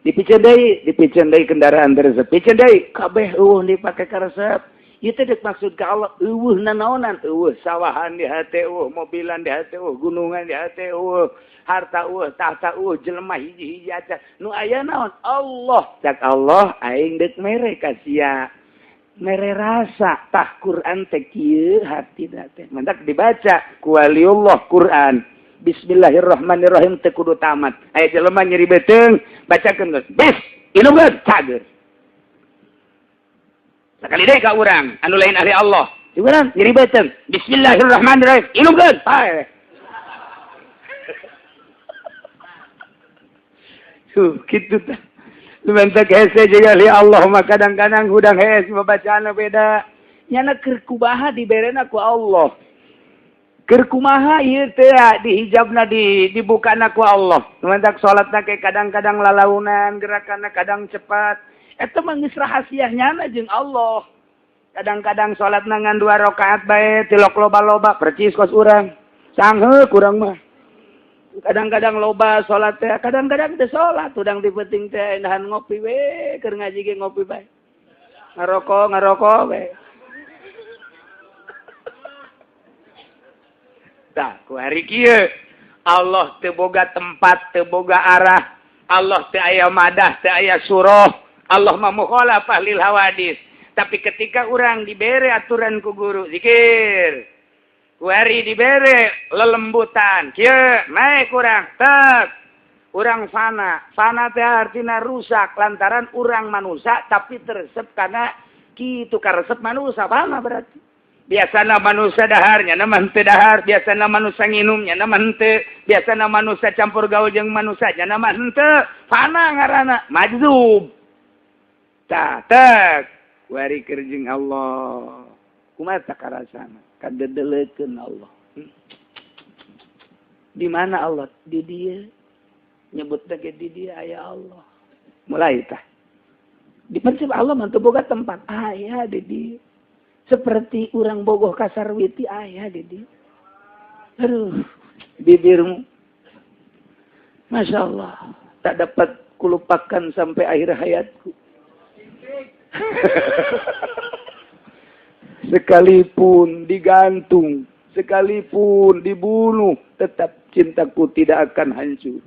Dipiceun deui, dipiceun deui kendaraan teresep. Piceun deui, kabeh eueuh dipake karesep. Ieu teh deuk maksud ka Allah, eueuh nanaonan, eueuh sawahan di hate, eueuh mobilan di hate, eueuh gunungan di hate, eueuh harta, eueuh tahta, eueuh jelema hiji-hiji aja. Nu aya naon? Allah. Cak Allah, aing deuk mere ka sia. Mere rasa tah Quran teh kieu hatina teh. Mantak dibaca ku waliullah Quran. Bismillahirrahmanirrahim teu kudu tamat. Aya jelema nyeri beuteung, bacakeun geus. Bis, inumkeun, cager. Sakali deui ka urang anu lain ahli Allah. Urang nyeri beuteung. Bismillahirrahmanirrahim, inumkeun. Pae. Tuh, kitu tah. Lumantak hese juga li Allah mah kadang-kadang hudang hese bacaanna beda. Nyana keur kumaha diberena ku Allah. Keur kumaha ieu teh dihijabna dibukana ku Allah. Lumantak salatna ke kadang-kadang lalaunan, gerakanna kadang cepat. Eta mah geus rahasia nyana jeung Allah. Kadang-kadang salatna ngan 2 rakaat bae, tilok loba-loba percis kos urang. Sangheuk urang mah. Kadang-kadang loba salat teh, kadang-kadang teh salat udang di penting teh nahan ngopi we, keur ngaji ge ngopi bae. Ngarokok, ngarokok we. Tah, ku hari kieu Allah teu boga tempat, teu boga arah. Allah teu aya madah, teu aya surah. Allah mah mukhalafah lil hawadis. Tapi ketika urang dibere aturan ku guru zikir, kuari dibere lelembutan, kieu naik urang tek urang fana. Fana teh artina rusak lantaran urang manusia tapi teresep karena kitu karesep manusia fana berarti. Biasana manusia daharnya nama henteu dahar, biasana manusia nginumnya nama henteu, biasana manusia campur gaul jeung manusia nya nama henteu, fana ngaranna majzub. Tah tek kuari keur jeung Allah. Kumaha karasana? Kadedelekeun Allah. Di mana Allah? Di dia. Nyebut ge di dia aya Allah. Mulai tah. Di prinsip Allah mah teu boga tempat, aya di dia. Seperti urang bogoh kasarwiti aya di dia. Aduh, bibirmu. Masya Allah, tak dapat kulupakan sampai akhir hayatku. Sekalipun digantung, sekalipun dibunuh, tetap cintaku tidak akan hancur.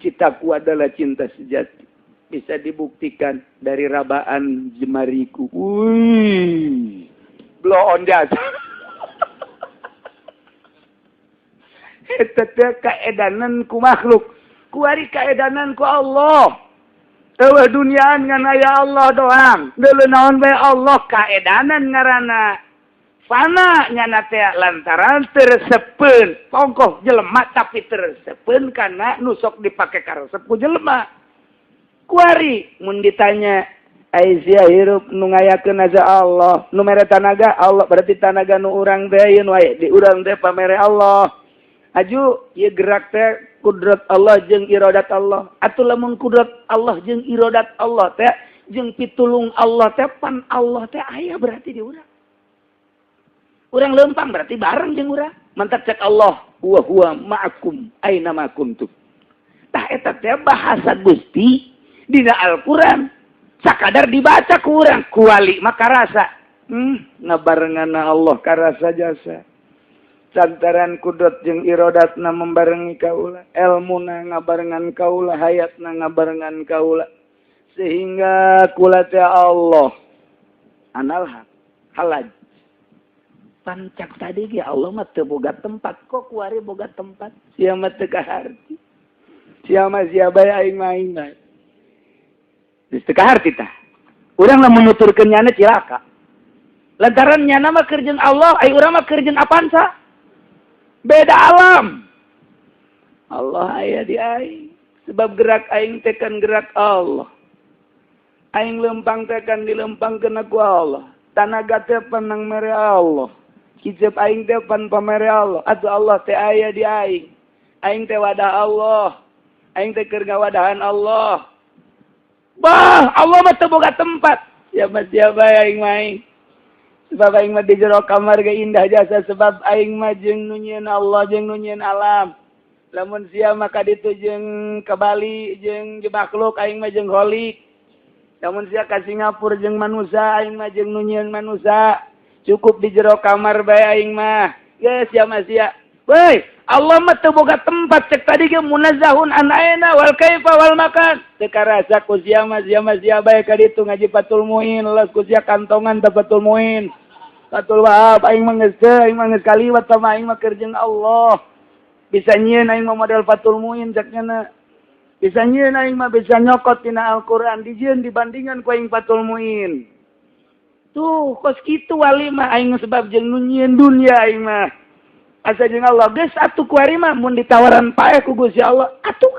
Cintaku adalah cinta sejati. Bisa dibuktikan dari rabaan jemariku. Wih, blow on jasa. Eta teh kaedanan ku makhluk, kuari kaedanan ku Allah. Eueuh duniaan ngan aya Allah doang. Deuleu naon bae Allah kaedanan ngaranna. Fana nyana teh lantaran tersepen pongkoh jelema tapi tersepen karena nusok dipake karesep ku jelema. Kuari mun ditanya Aisyah hirup nu ngayakeun aja Allah, nu mere tanaga Allah, berarti tanaga nu urang teh yeun wae di urang teh pamere Allah. Aju ieu gerak teh kudrat Allah jeung iradat Allah. Atuh lamun kudrat Allah jeung iradat Allah teh jeung pitulung Allah teh pan Allah teh aya berarti di urang. Urang lempang berarti bareng jeung urang. Mantak cek Allah wa huwa ma'akum aina ma kuntum. Tah eta teh bahasa Gusti dina Al-Qur'an. Sakadar dibaca ku urang, kuali mah karasa. Ngabarenganna Allah karasa jasa. Santaran kudrat jeung irodatna membarengi kaula, elmuna ngabarengan kaula, hayatna ngabarengan kaula. Sehingga kula teh Allah anal haq halaj. Pancak tadi ge Allah mah teu boga tempat, kok kuari boga tempat? Sia mah teu kaharti. Sia mah sia bae aing mah aing bae. Geus teu kaharti tah. Urang lamun nuturkeun nyana cilaka. Lantaran nyana mah keur jeung Allah, ai urang mah keur jeung Avanza. Beda alam. Allah aya di aing. Sebab gerak aing teh kan gerak Allah. Aing lempang teh kan dilempangkeun ku Allah. Tanaga teh panang mere Allah. Kicep aing teh pan pamere Allah. Atuh Allah teh aya di aing. Aing teh wadah Allah. Aing teh keur ngawadahan Allah. Bah, Allah mah teu boga tempat. Siapa siapa aing mah aing. Sebab aing mah di jero kamar ge indah jasa sebab aing mah jeung nu nyieun Allah jeung nu nyieun alam. Lamun sia mah ka ditu jeung ka Bali jeung makhluk aing mah jeung Khalik. Lamun sia ka Singapura jeung manusia aing mah jeung nu nyieun manusia. Cukup di jero kamar bae aing mah. Geus sia mah sia. Woi, Allah mah teu boga tempat cek tadi ge munazzahun an aina wal kaifa wal makan. Teu karasa ku sia mah sia mah sia bae ka ditu ngaji Fathul Muin, leus ku sia kantongan teh Fathul Muin. Fathul Wahab aing mah geus teu, aing mah geus kaliwat sama aing mah keur jeung Allah. Bisa nyieun aing mah model Fathul Muin cek nya. Bisa nyieun aing mah bisa nyokot tina Al-Qur'an dijieun dibandingan ku aing Fathul Muin. Tuh kos kitu wali mah aing sebab jeung nu nyieun dunya aing mah. Asa jeung Allah geus atuh kuari mah mun ditawaran paeh ku Gusti Allah atuh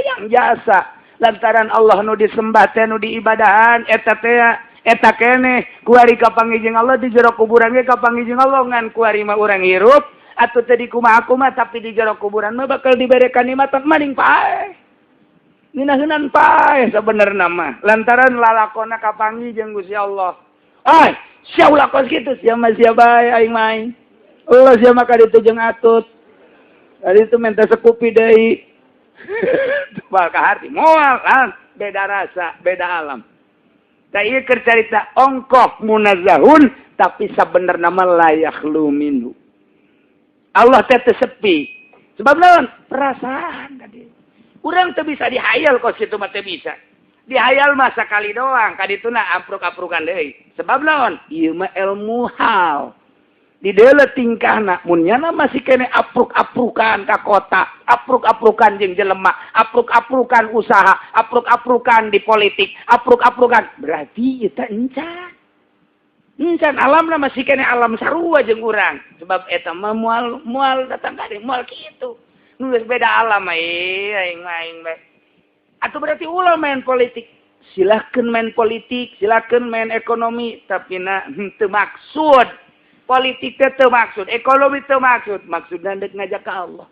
yang jasa lantaran Allah nu disembah teh nu diibadahan eta teh eta keneh kuari kapanggih jeung Allah di jero kuburan ge kapanggih jeung Allah ngan kuari mah urang hirup atuh teh di kumaha kumaha tapi di jero kuburan mah bakal dibere kanikmatan maning paeh nginaheunan paeh sabenerna mah lantaran lalakona kapanggih jeung Gusti Allah. Ay, sia ulah kos kitu sia mah sia bae aing mah aing. Allah sia mah ka ditu jeung atut. Tadi itu minta sekupi deui. Bal ka harti moal lah, beda rasa, beda alam. Tah ieu keur carita ongkoh munazzahun tapi sabenerna mah la yakhlu minhu. Allah teh teu sepi. Sebab naon? Perasaan tadi. Urang teu bisa dihayal kos kitu mah teu bisa. Dihayal mah sakali doang, ka dituna ampruk-amprukan deui. Sebab naon? Ieu mah ilmu hal. Di deuleu tingkahna mun nyana masih kene apruk-aprukan ka kota, apruk-aprukan jeung jelema, apruk-aprukan usaha, apruk-aprukan di politik, apruk-aprukan berarti eta encan. Encan alamna masih kene alam sarua jeung urang. Sebab eta mah moal moal datang ka dieu moal kitu. Nu geus beda alam aing mah aing bae. Atau berarti ulah main politik. Silahkan main politik, silahkan main ekonomi, tapi na henteu maksud. Politik teh teu maksud, ekonomi teu maksud, maksudna ndek ngajak ka Allah.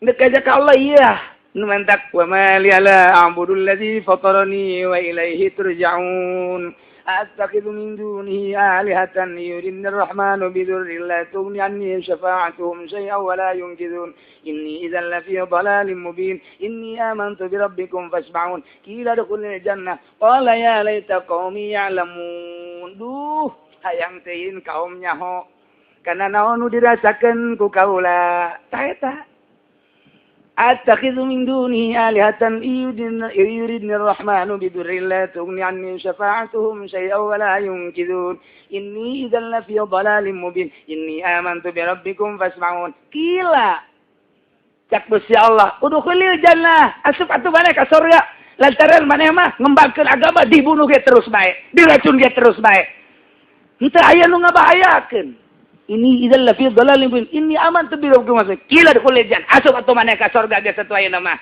Ndek ngajak ka Allah iya. Nu mantak wa ma li la a'budul ladzi fatarani wa ilaihi turja'un. Attakhidhu min dunihi alihatan yuridni ar-rahmanu bidurrin la tughni anni syafa'atuhum syai'an wa la yunqidhun. Inni idzan lafi dhalalin mubin. Inni amantu bi rabbikum fasma'un. Qila udkhulil jannah. Qala ya laita qaumi ya'lamun. Duh, hayang teuing kaum nyaho. Karena naon nu dirasakeun ku kaula. Tah eta. Attakhidhu min dunihi alihatan yuridni ar-rahmanu bidurrin la tughni anni syafa'atuhum syai'an wa la yunqidhun. Inni idzan lafi dhalalin mubin. Inni amantu bi rabbikum fasma'un. Qila cak Gusti Allah, udkhulil jannah. Asup atuh maneh ka surga. Lantaran maneh mah ngembangkeun agama dibunuh ge terus bae, diracun ge terus bae. Henteu aya nu ngabahayakeun. Ini idzal lafi dhalalin mubin. Ini amantu bi rabbikum. Qila udkhulil jannah. Asup atuh maneh ka sorga geus atuh ayeuna mah.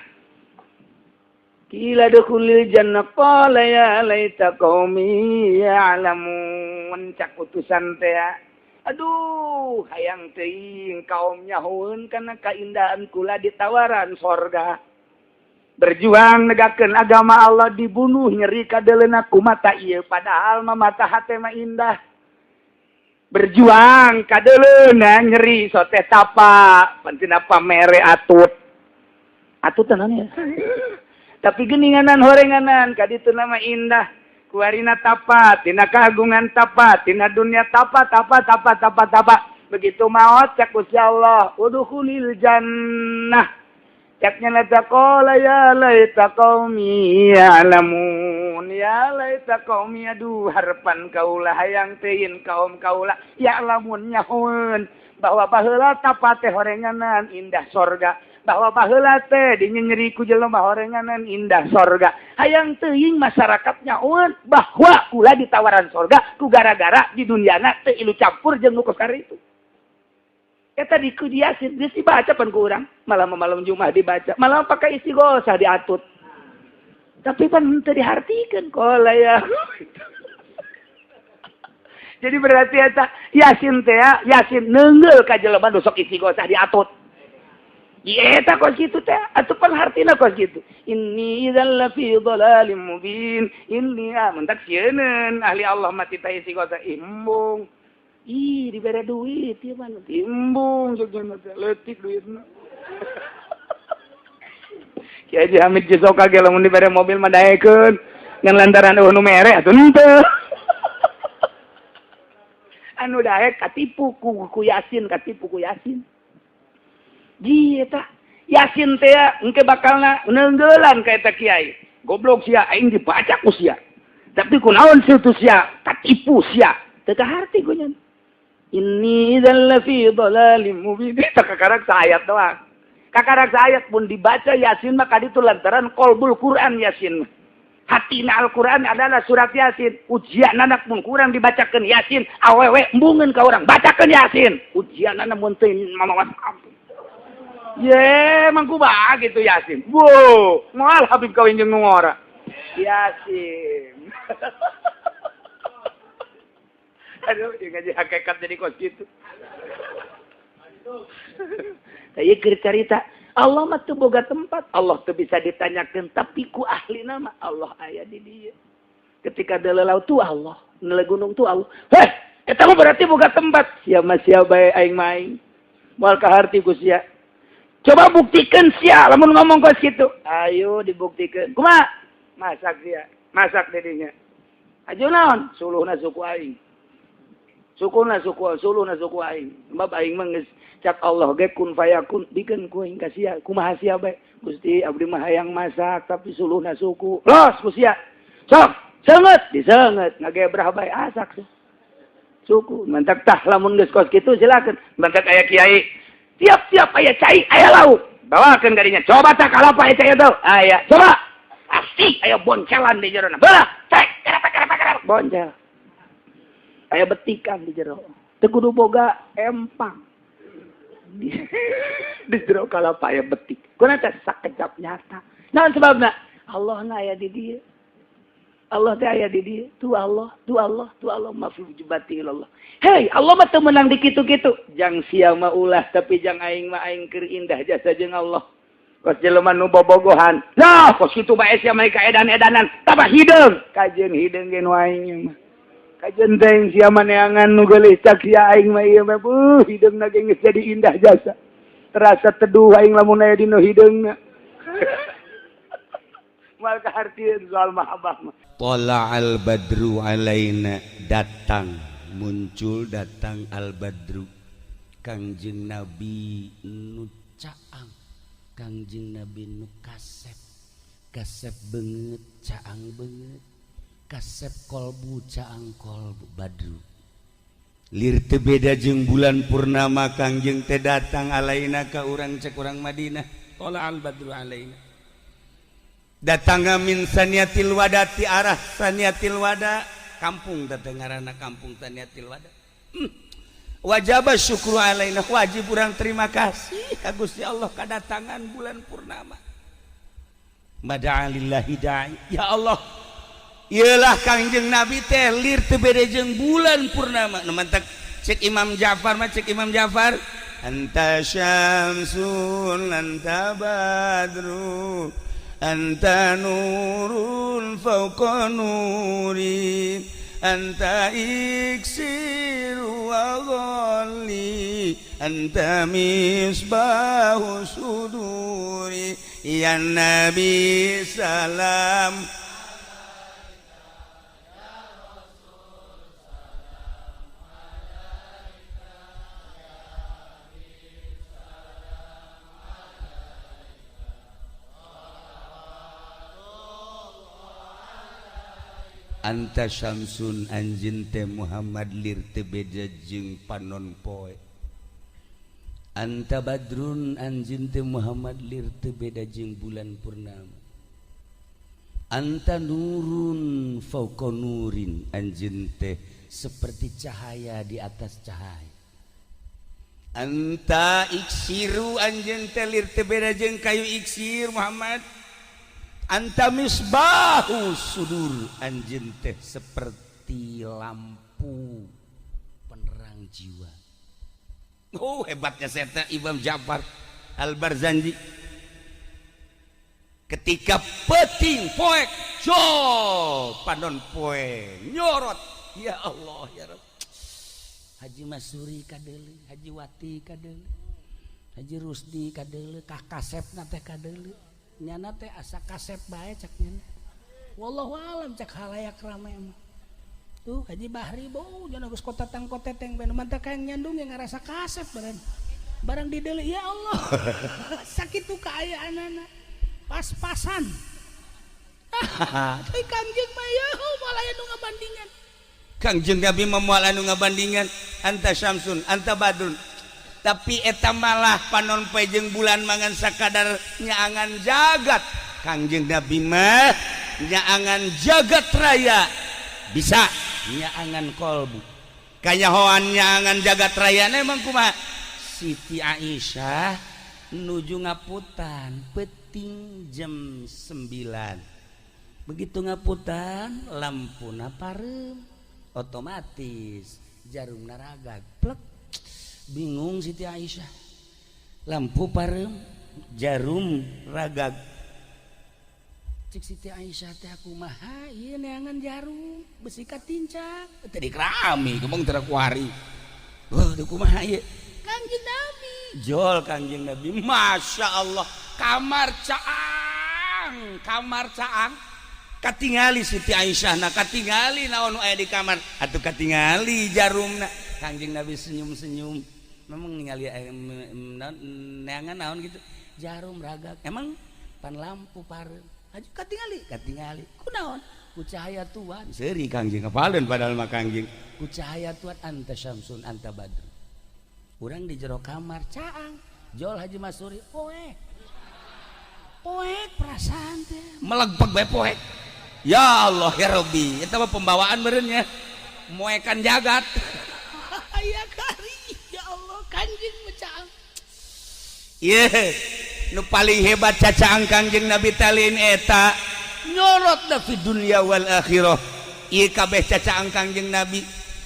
Qila udkhulil jannah qala ya laita qaumi ya'lamun. Cak utusan teh. Aduh, hayang teuing kaum nyahoeun kana kaindahan kula ditawaran sorga. Berjuang negakeun agama Allah, dibunuh, nyeri kadeleuna ku mata ieu, padahal mah mata hate mah indah. Berjuang kadeleuna nyeri sote tapa, penting apa mere atut. Atut tenan ya. Tapi geninganan horenganan kaditu nama indah. Kuarina tapa, tina kagungan tapa, tina dunia tapa, tapa, tapa, tapa, tapa. Begitu maot cak Gusti Allah, udkhulil jannah. Caknya lata qala ya laita qaumi ya'lamun. Ya laita qaumi, aduh harapan kaula, hayang teuing kaum kaula ya'lamun, nyahoeun bahwa baheula tapa teh horenganan indah sorga, bahwa baheula teh dinyeri ku jelema horenganan indah sorga. Hayang teuing masyarakat nyahoeun bahwa kula ditawaran sorga ku gara-gara di duniana teu ilu campur jeung nu itu. Eta di ku Yasin geus dibaca pan ku urang malam malam Jumat, dibaca malam pakai istighosah diatut, tapi pan teu dihartikeun qala ya. Jadi berarti eta Yasin teh, Yasin neungeul ka jelema nu sok istighosah diatut. Eta kos kitu teh atuh pan hartina kos kitu. Inni idzal lafi dhalalim mubin. Inni mentak sieun ahli Allah mati teh istighosah embung. Ih, dibere duit ieu mah timbung jeung teh leutik duitna. Kiai Haji Hamid Cisoka ge lamun dibere mobil mah daekeun, ngan lantaran eueuh nu mere atuh henteu. Anu daek katipu ku Yasin, katipu ku Yasin. Ji eta Yasin teh engke bakalna neunggelan ka eta kiai. Goblok sia, aing dibaca ku sia. Tapi kunaon situ sia katipu sia. Teu kaharti ku nya. Inni idzal lafi dhalalim mubin. Eta kakarak saayat doang. Kakarak saayat pun dibaca Yasin mah kaditu lantaran qalbul Quran Yasin. Hatina Al-Quran adalah surat Yasin. Ujian anak pun kurang dibacakan Yasin. Awewe embungeun ka urang bacakeun Yasin. Ujian anak mun teu mamawas ampun. Ye, mangku ba gitu Yasin. Wow, moal Habib kawin jeung nu ngora. Yasin. Aduh, ieu ngaji hakikat jadi kos kitu. Tah keur carita, Allah mah teu boga tempat, Allah teu bisa ditanyakeun, tapi ku ahli nama Allah aya di dieu. Ketika delelau tuh Allah, nele gunung tuh Allah. Heh, eta mah berarti boga tempat. Sia mah sia bae, aing mah aing. Moal kaharti ku sia. Coba buktikan sia lamun ngomong kos kitu. Ayo dibuktikan. Kumaha? Masak sia, masak dedinya. Aju naon? Suluhna suku aing. Sukuna suku, suluhna suku aing. Sebab aing mah geus cak Allah ge kun fayakun, bikeun ku aing ka sia. Kumaha sia bae? Gusti, abdi mah hayang masak tapi suluhna suku. Los ku sia. Sok, seungeut, diseungeut, ngagebrah bae asak suku. Mantak tah lamun geus kos kitu silakeun. Mantak aya kiai tiap-tiap aya cai aya lauk. Bawakeun kadinya. Coba tak kalapa aya cai itu. Aya. Coba. Pasti aya boncelan di jerona. Belah, cek, kerapek kerapek kerapek. Boncel. Aya betikan di jero. Teu kudu boga empang. Di jero kalapa aya betik. Kuna teh sakejap nyata. Naon sebabna? Allah na aya di dieu. Allah teh aya di dieu. Tu Allah, tu Allah, tu Allah, ma fi jubati Allah. Hei, Allah mah teu meunang di kitu-kitu. Jang sia mah ulah, tapi jang aing mah aing keur indah jasa jeung Allah. Kos jelema nu bobogohan. Nah, kos kitu bae sia mah ka edan-edanan, tambah hideung. Kajeun hideung ge nu aing mah. Kajeun teh sia mah neangan nu geulis, cak sia aing mah ieu mah hideungna ge geus jadi indah jasa. Terasa teduh aing lamun aya dina hideungna. Moal kahartieun soal mahabbah mah. Al badru alaina, datang, muncul, datang al badru, Kangjeng Nabi nu caang, Kangjeng Nabi nu kasep, kasep banget, caang banget, kasep kolbu, caang kolbu. Badru lir teu beda jeung bulan purnama. Kangjeng teh datang alaina ka urang, cek urang Madinah, Tala al badru alaina, datang min saniyatil wada, ti arah saniyatil wada. Kampung teh ngaranna Kampung Taniatil Wada. Wajib syukru alaina, wajib urang terima kasih ka Gusti Allah kedatangan bulan purnama. Mada'alillahi da'i. Ya Allah, iyalah Kangjeng Nabi teh lir teu beda jeung bulan purnama. Nu mantak cek Imam Ja'far mah, cek Imam Ja'far, anta syamsun, anta badru, anta nurun fawqa nuri, anta iksiru wa ghalli, anta misbahu suduri, ya Nabi salam. Anta syamsun, anjeun teh Muhammad lir teu beda jeung panon poe. Anta badrun, anjeun teh Muhammad lir teu beda jeung bulan purnama. Anta nurun fauqa nurin, anjeun teh seperti cahaya di atas cahaya. Anta iksiru, anjeun teh lir teu beda jeung kayu iksir Muhammad. Anta misbahu sudur, anjeun teh seperti lampu penerang jiwa. Oh, hebatnya saya Imam Ja'far Al-Barzanji ketika peting poek jo panon poe nyorot. Ya Allah, ya Rabb. Haji Masuri kadeuleu, Haji Wati kadeuleu, Haji Rusdi kadeuleu, kah kasepna teh kadeuleu, nyana teh asa kasep bae cak nyana, wallahu alam cak halayak rame mah. Tuh Haji Bahri bau jangan geus kotatang koteteng bae, mantak kayak nyandung yang ngarasa kasep barang barang dideuleu. Ya Allah, sakitu kaayaanana pas-pasan. Tapi Kangjeng mah ya malah anu ngabandingan. Kangjeng Nabi mah moal anu ngabandingan. Anta syamsun, anta badrun, tapi eta malah panon poe jeung bulan mangan sakadar nyaangan jagat. Kangjeng Nabi mah nyaangan jagat raya, bisa nyaangan kolbu kanyahoan nyaangan jagat raya. Emang kumaha? Siti Aisyah nuju ngaputan peting jam 9. Begitu ngaputan, lampuna parem, otomatis jarum naragag plek. Bingung Siti Aisyah, lampu parem, jarum ragag. Cik Siti Aisyah teh, aku kumaha ieu neangan jarum, besi katincak tadi kerami kembang terakuari. Wah, kumaha ieu? Kangjeng Nabi jol, Kangjeng Nabi, Masya Allah, kamar caang, kamar caang, katingali Siti Aisyah. Nah, katingali naon aya di kamar atuh, katingali jarumna. Kangjeng Nabi senyum-senyum, memang ningali neangan naon gitu, jarum ragag. Emang pan lampu parem aju, katingali, katingali kunaon? Ku cahaya Tuhan. Seuri Kangjeng kepaleun, padahal mah Kangjeng ku cahaya Tuhan. Anta syamsun, anta badr. Urang di jero kamar caang, jol Haji Masuri, poek poek, perasaan teh melegpeg bae poek. Ya Allah, ya Rabbi, eta mah pembawaan meureun moekan jagat. Ya kari, ya Allah, Kanjeng caang. Ye, nu paling hebat cacaang Kangjeng Nabi talin eta nyorot da fi dunya wal akhirah. Ieu kabeh cacaang Kangjeng Nabi.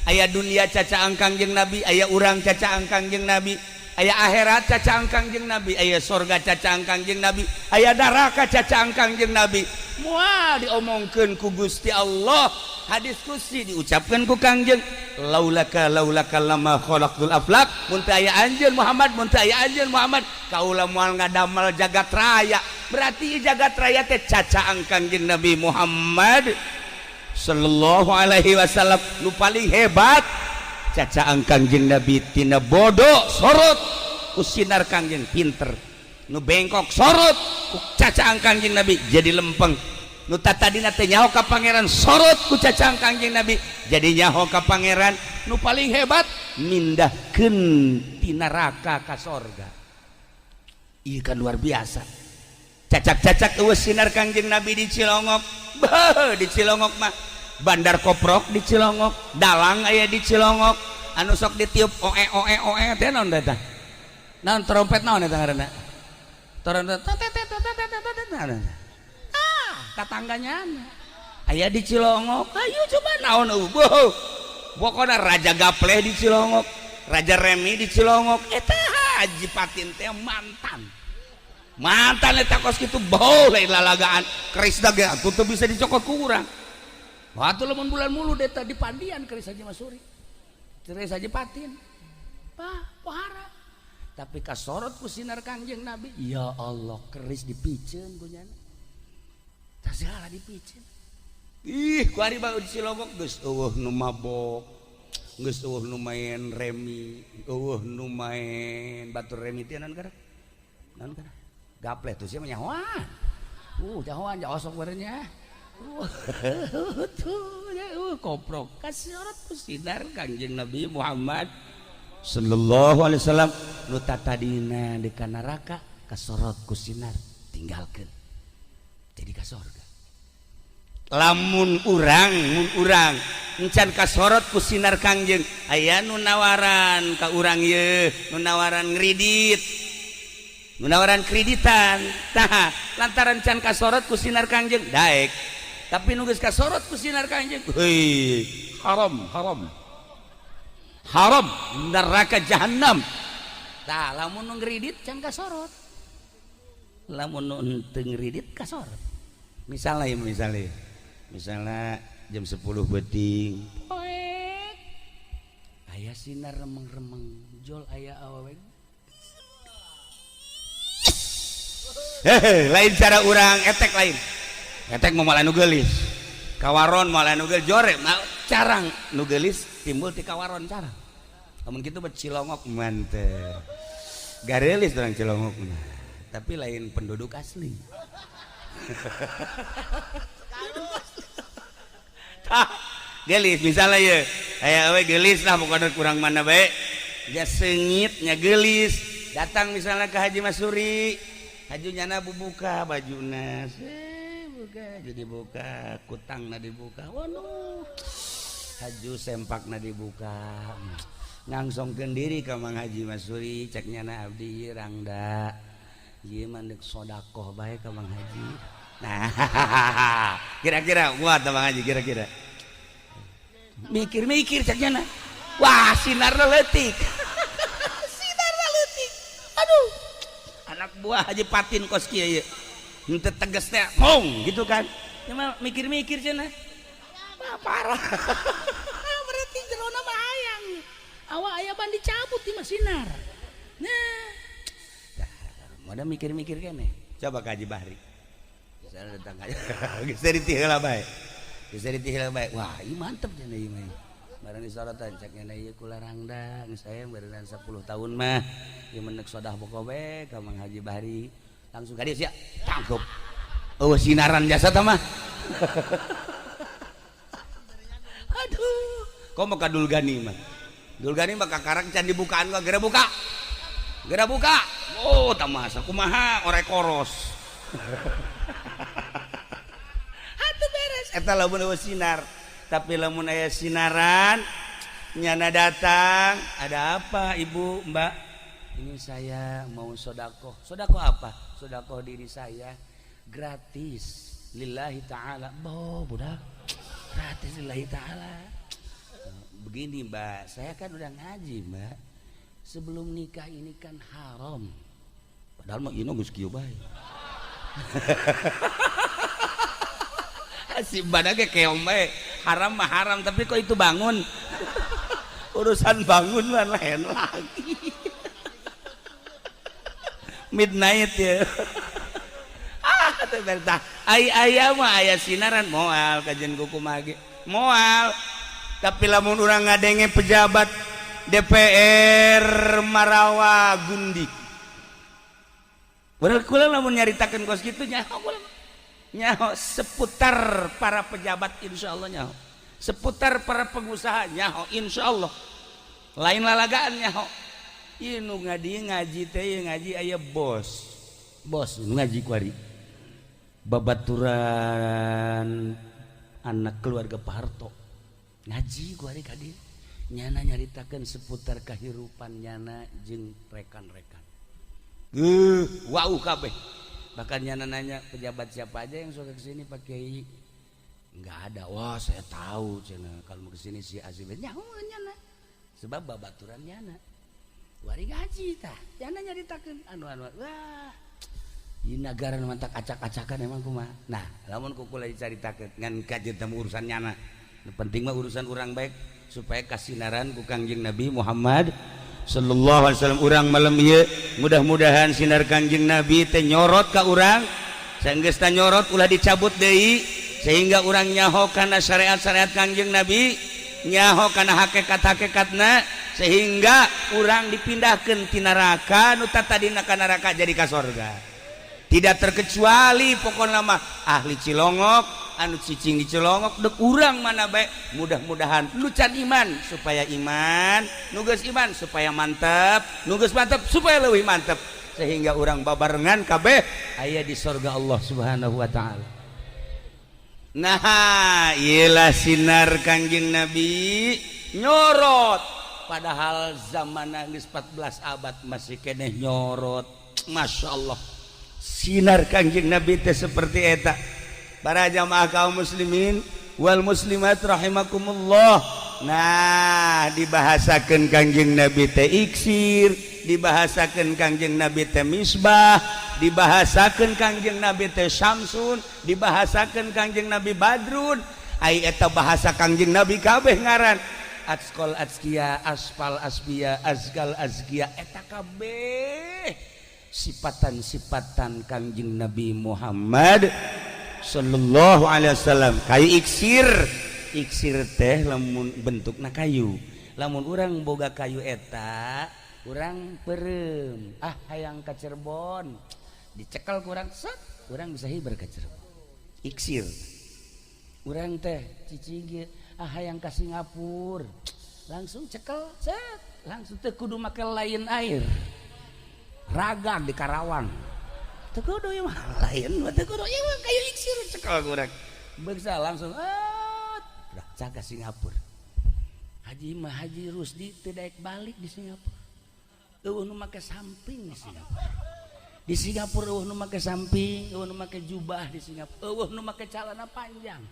Aya dunia cacaang Kangjeng Nabi, aya urang cacaang Kangjeng Nabi, aya akhirat cacaang Kangjeng Nabi, aya sorga cacaang Kangjeng Nabi, aya neraka cacaang Kangjeng Nabi. Moal diomongkeun ku Gusti Allah, hadis qudsi diucapkan ku Kangjeng, laulaka laulaka lama khalaqtul aflak. Mun teu aya anjeun Muhammad, mun teu aya anjeun Muhammad, kaula moal ngadamel jagat raya. Berarti jagat raya teh cacaang Kangjeng Nabi Muhammad sallallahu alaihi wasallam. Nu paling hebat cacaang Kangjeng Nabi, tina bodoh sorot ku sinar Kangjeng pinter, nu bengkok sorot ku cacaang Kangjeng Nabi jadi lempeng, nu tadina teh nyaho ka pangeran sorot ku cacaang Kangjeng Nabi jadi nyaho ka pangeran. Nu paling hebat mindahkeun ti neraka ka sorga. Ieu kan luar biasa. Cacak-cacak eueuh sinar Kangjeng Nabi di Cilongok. Beuh, di Cilongok mah Bandar Koprok di Cilongok, dalang aya di Cilongok, anu sok ditiup oe oe oe teh naon eta? Naon trompet naon eta ngaranna? Trompet ah, tatangganya aya di Cilongok. Ayo coba naon eueuh. Pokona Raja Gapleh di Cilongok, Raja Remi di Cilongok, eta Haji Patin teh mantan. Mantan eta kos kitu bau lain lalagaan. Keris ge atuh teu bisa dicokot ku urang. Waktu lamun bulan mulu eta di Pandian keris Haji Masuri. Keris Haji Patin. Pah, pohara. Tapi kasorot ku sinar Kangjeng Nabi, ya Allah, keris dipiceun ku nyana. Tah segala dipiceun. Ih, ku ari bae di Cilongok geus eueuh nu mabok. Geus eueuh nu main remi, eueuh nu main batur remi teh naon kana? Naon kana? Gapleh tuh sia mah nyahoan. Nyahoan ja osok barenya. Tuh, ya, koprok kasorot ku sinar Kangjeng Nabi Muhammad sallallahu alaihi wasallam nu tatadina di neraka kasorot ku sinar tinggalkeun jadi ka sorga. Lamun urang mun urang encan kasorot ku sinar Kangjeng, aya nu nawaran ka urang ye, nu nawaran ngredit, nu nawaran kreditan, tah lantaran can kasorot ku sinar Kangjeng daek. Tapi nu geus kasorot ku sinar Kangjeng, heuy, haram haram haram, neraka jahanam. Tah lamun nu ngredit can kasorot, lamun nu henteu ngredit kasorot. Misalnya ya, misalnya misalnya jam 10 peuting poek aya sinar remeng-remeng jol aya awewe. Hehe, lain cara urang etek, lain etek mau malah nu geulis kawaron, malah nu geulis jore carang nu geulis timbul ti kawaron carang. Lamun kitu bet Cilongok mantep garelis orang Cilongok mah, tapi lain penduduk asli. Tah gelis misalnya ye aya we gelis lah pokoknya kurang mana bae dia sengit nya gelis datang misalnya ke Haji Masuri, Haji nyana bubuka bajuna buka jadi buka kutangna dibuka, waduh haju sempakna dibuka ngangsongkeun diri ka Mang Haji Masuri, cek nyana abdi rangda ieu mah deuk sodakoh bae ka Mang Haji. Nah kira-kira kuat Mang Haji, kira-kira mikir-mikir cek nyana, wah sinarna leutik. Sinarna leutik, aduh anak buah Haji Patin kos kieu ieu henteu tegas teh mong gitu kan, cuma mikir-mikir cenah, wah parah. Berarti jerona mah hayang awak aya ban dicabut di mah sinar. Nah modal mikir-mikir keneh coba ka Haji Bahri misalnya datang aja geus ditihela bae, geus ditihela bae, wah ieu mantep cenah ieu mah barang disorotan cek nyana ieu kula rangda geus aya beureunan 10 tahun mah ieu menek sodah pokok bae ka Mang Haji Bahri, langsung ka dieu sia tangkep eueuh sinaran jasa tah mah. Aduh komo ka Dulgani mah, Dulgani mah kakarang can dibukaan gua geura buka geura buka, oh tamasa kumaha orek koros. Atuh beres eta lamun eueuh sinar. Tapi lamun aya sinaran nyana datang, ada apa ibu mbak, ini saya mau sodakoh. Sodakoh apa? Sodakoh diri saya gratis lillahi ta'ala. Boh budak gratis lillahi ta'ala. Begini mbak, saya kan udah ngaji mbak, sebelum nikah ini kan haram, padahal mah ieu geus kieu bae. Si badan ge keong bae, haram mah haram, tapi kok itu bangun. Urusan bangun mah lain lagi. Midnight ya. Ah teh bertah. Ai aya mah aya sinaran moal kajian kuku mage. Moal. Tapi lamun urang ngadenge pejabat DPR Marawa Gundik. Bener kula lamun nyaritakeun kos kitu nyaho kula. Nyaho seputar para pejabat insyaallah nyaho. Seputar para pengusaha nyaho insyaallah. Lain lalagaan nyaho. Ieu nu ngaji ngaji teh ieu ngaji aya bos. Bos nu ngaji kuari. Babaturan Anak keluarga Pak Harto ngaji ku hari ka dieu. Nyana nyaritakeun seputar kehidupan nyana jeung rekan-rekan. Wow, kabeh. Bahkan nyana nanya, "Pejabat siapa aja yang suka kesini, Pak Kiai?" "Nggak ada." "Wah, saya tahu cenah, kalau mau kesini si Azib nyaho nyana." Sebab babaturan nyana. Wari ngaji tah. Nyana nyaritakeun anu-anu. Wah, di negara mantak acak-acakan emang kumaha. Nah, lamun ku kula dicaritakeun ngan kajeun urusan nyana. Nu penting mah urusan urang baik supaya kasinaran ku Kangjeng Nabi Muhammad sallallahu alaihi wasallam. Urang malam ieu mudah-mudahan sinar Kangjeng Nabi teh nyorot ka urang. Sanggeus nyorot, ulah dicabut deui, sehingga urang nyaho kana syariat-syariat Kangjeng Nabi, nyaho kana hakikat-hakikatna, sehingga urang dipindahkan ti neraka nu tadina ka neraka jadi ka sorga. Tidak terkecuali pokokna mah ahli Cilongok, anu cicing di Cilongok, dek urang mana baik, mudah-mudahan nu can iman supaya iman, nu geus iman supaya mantap, nu geus mantap supaya lebih mantap, sehingga urang babarengan kabeh aya di sorga Allah Subhanahu wa Ta'ala. Nah, iyalah sinar Kangjeng Nabi nyorot, padahal zaman geus 14 abad masih keneh nyorot. Masya Allah, sinar Kangjeng Nabi teh seperti eta. Para jamaah kaum muslimin wal muslimat rahimakumullah. Nah, dibahasakan Kangjeng Nabi teh iksir, dibahasakan Kangjeng Nabi teh misbah, dibahasakan Kangjeng Nabi teh syamsun, dibahasakan Kangjeng Nabi badrun. Ai eta bahasa Kangjeng Nabi kabeh ngaran atqal adzkiya, asfal asfiya, azkal azkiya, eta kabeh sifatan-sifatan Kangjeng Nabi Muhammad sallallahu alaihi wasallam. Kayu iksir, iksir teh lamun bentukna kayu, lamun urang boga kayu eta, urang perem, ah, hayang ka Cirebon, dicekel kurang set, urang bisa hiber ke Cirebon. Iksir urang teh cicing, ah, hayang ka Singapura, langsung cekel set, langsung teh kudu make lain air ragang di Karawang, teu kudu ieu mah, lain mah teu kudu ieu mah. Kayu iksir cekel kurang beksa langsung, ah, caga Singapura. Haji mah, Haji Rusdi teu daek balik di Singapura. Euweuh nu make samping di Singapura. Di Singapura euweuh nu make samping, euweuh nu make jubah di Singapura, euweuh nu make celana panjang.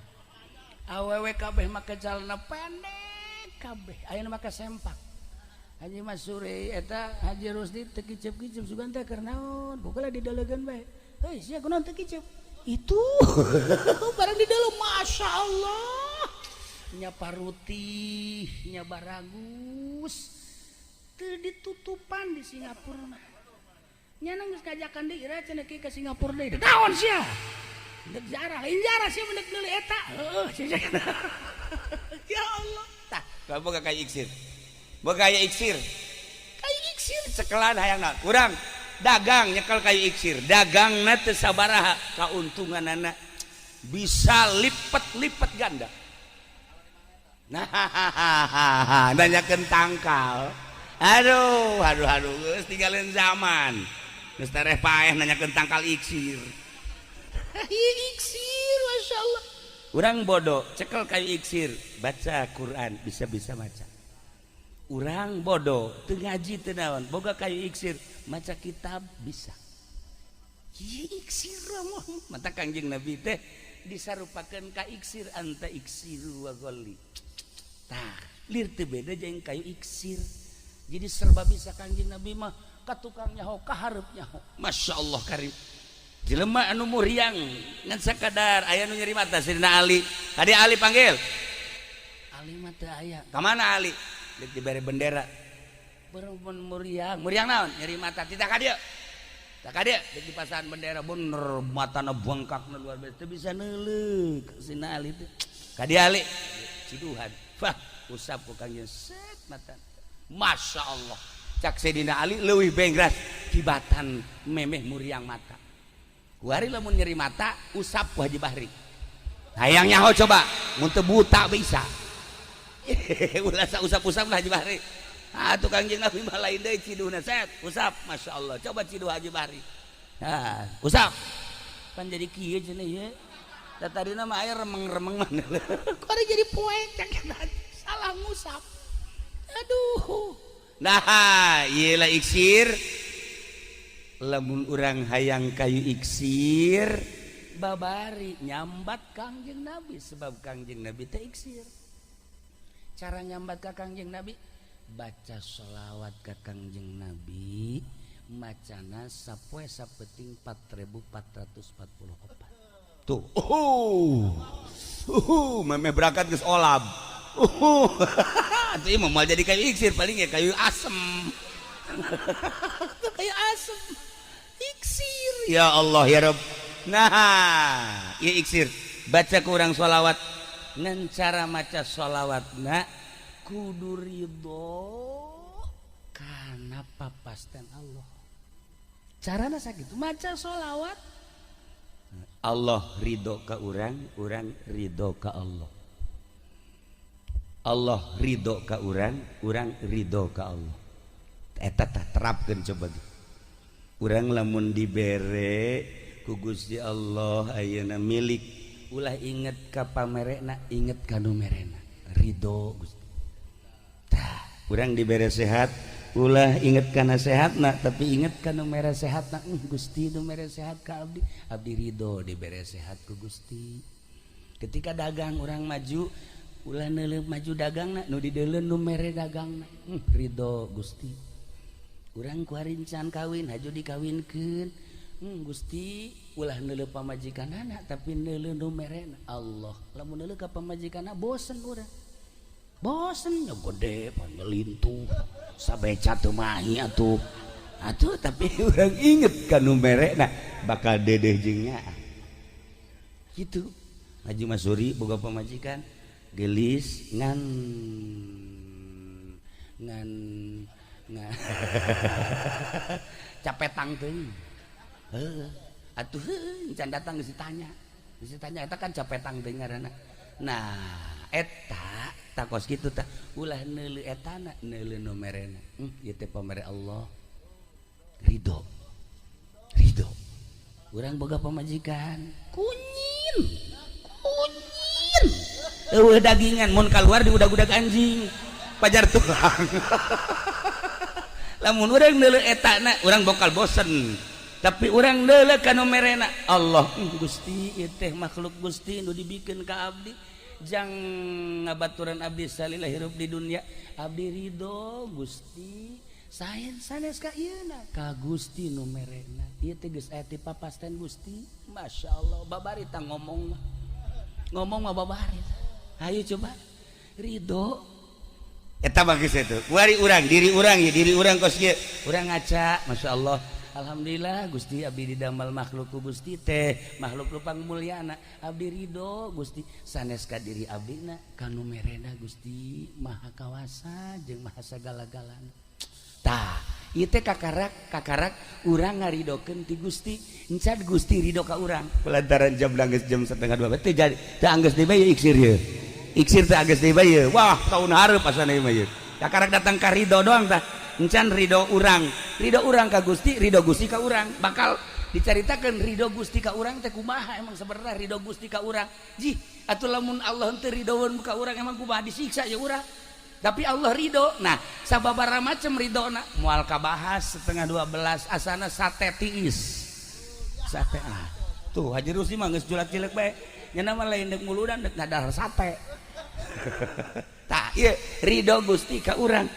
Awewe kabeh make celana pendek kabeh, aya nu make sempak. Haji Masuri eta Haji Rusdi teu kicep-kicep, sugan teh keur naon? Pokoknya didelegeun bae. Heuy, sia kunaon teu kicep? Itu barang di dalam, Masya Allah, nya parutih, nya baragus, teu ditutupan di Singapura mah. Nya geus ngajakan deui, ira cenah ke Singapura deui. Naon sia? Dek jarah, lain jarah sia, mendek meuli eta. Heuh, ya Allah. Tah, boga kayu iksir. Boga kayu iksir. Kayu iksir. Cekelan hayang naon? Urang dagang nyekel kayu iksir. Dagangna teu sabaraha, kauntunganana bisa lipet-lipet ganda. Nah, nanyakeun tangkal. Aduh, aduh, aduh, geus tinggalin zaman. Geus tereh paeh nanyakeun tangkal iksir. Iksir, Masya Allah. Urang bodoh, cekel kayu iksir, baca Quran, bisa-bisa maca. Urang bodoh, teu ngaji teu naon, boga kayu iksir, maca kitab bisa. Ieu iksir mah. Mata Kangjeng Nabi teh disarupakeun ka iksir, anta iksiru wa ghalli. Tah, lir teu beda jeung kayu iksir. Jadi serba bisa Kangjeng Nabi mah, ka tukang nyaho, ka hareup nyaho. Masya Allah karim. Jelema anu muriang ngan sakadar aya nu nyeri mata, Sidina Ali. Tadi Ali panggil. Ali mah teu aya. Ka mana Ali? Dek dibere bendera. Berempun muriang. Muriang naon? Nyeri mata. Titah ka dieu. Tah ka dieu dek dipasahan bendera, bener matana bengkakna luar biasa. Teu bisa neuleuk Sidina Ali teh. Ka dieu Ali. Ciduhan. Wah, usap ku Kangjeng set mata. Masya Allah. Cak Sidina Ali leuwih bengras kibatan memeh muriang mata. Kuari lamun nyeri mata usap ku Haji Bahri. Hayang nyaho coba, mun teu buta bisa. Ulah usap-usap lah Haji Bahri. Ah, tukang jeung Nabi mah lain deui ciduhna set, usap, Masya Allah. Coba ciduh Haji Bahri. Ah, usap. Pan jadi kieu cenah ieu. Da tadi nama air remeng-remeng mana. Kok ada jadi poek cak, salah ngusap. Aduh. Nah, iyalah iksir. Lamun urang hayang kayu iksir, babari nyambat Kangjeng Nabi, sebab Kangjeng Nabi teh iksir. Cara nyambat ka Kangjeng Nabi, baca sholawat ka Kangjeng Nabi, macana sapoe sapeting 4444 tuh. Oh, meme berangkat geus olab. Atuh ieu mah moal jadi kayu iksir, paling ya kayu asem. Tuh, kayu asem iksir. Ya Allah, ya Rob. Nah, ieu iksir, baca kurang sholawat, ngan cara maca sholawatna kudu ridho kana papasten Allah. Carana sakitu, maca sholawat, Allah ridho ka urang, urang ridho ka Allah. Allah ridho ka urang, urang ridho ka Allah. Eta tah, terapkeun coba. Urang lamun dibere ku Gusti Allah ayeuna milik, ulah inget ka pamerena, inget ka nu merena, ridho Gusti. Tah, urang dibere sehat, ulah inget kana sehatna, tapi inget ka nu mere sehatna. Gusti nu mere sehat ka abdi, abdi ridho dibere sehat ku Gusti. Ketika dagang urang maju, ulah neuleuh maju dagangna, nu dideuleu nu mere dagangna. Ridho Gusti. Urang ku arincan kawin, haju dikawinkeun. Gusti, ulah neuleuh pamajikanana, tapi neuleuh nu merena, Allah. Lamun neuleuh ka pamajikanna, bosen urang, bosen nya, gede panyelintuh sabeca teu mahi atuh atuh. Tapi urang inget ka nu merena, bakal dedeh jeung nyaah gitu. Haji Masuri boga pamajikan gelis, ngan ngan ngan capetang teuing. Heuh atuh, heuh, can datang geus ditanya, geus ditanya eta kan capetang teuing ngaranna. Nah, eta takos kitu tah, ulah neuleuh etana, neuleuh nu merena. Ieu teh pamere Allah, ridho, ridho. Urang boga pamajikan kunyin kunyin, eueuh dagingan, mun keluar di udag-udag anjing pajar tulang. Lamun urang neuleuh etana, urang bakal bosen. Tapi urang neuleuh ka nu merena, Allah. Gusti, ieu teh makhluk Gusti nu dibikeun ka abdi jang ngabaturan abdi salila hirup di dunia. Abdi ridho, Gusti. Saen sanes ka ieuna, ka Gusti nu merena. Ieu teh geus aya ti papasten Gusti. Masya Allah, babari tah ngomong mah, ngomong mah babari. Ayo coba ridho eta bagus itu. Kuari urang, diri urang ya, diri urang kos kieu, urang ngaca, Masya Allah, Alhamdulillah Gusti, abdi didamal makhluk ku Gusti teh makhluk lupang mulyana. Abdi ridho, Gusti, sanes ka diri abdina, kanu merena. Gusti Maha Kawasa jeung Maha sagala-galana. Tah, ieu teh kakarak kakarak urang ngaridokeun ti Gusti, encan Gusti ridho ka urang. Pelantaran jam geus jam 1.30 teh, jadi teh anggeus deui bae iksir ye, iksir teh anggeus deui bae. Wah, tahun hareup asana ieu mah. Ieu kakarak datang ka ridho doang. Tah, encan ridho urang, ridho urang ka Gusti, ridho Gusti ka urang. Bakal diceritakan ridho Gusti ka urang teh kumaha. Emang sebenarnya ridho Gusti ka urang jih atuh, lamun Allah teu ridhoeun ka urang, emang kumaha? Disiksa ya urang. Tapi Allah ridho. Nah, sababaraha macam ridho na moal kabahas 11.30. Asana sate tiis, sate. Ah, tuh Haji Rusi mah geus julak cilek bae nya, mah lain deuk muludan, deuk ngadahar sate. Tah, ieu ridho Gusti ka urang,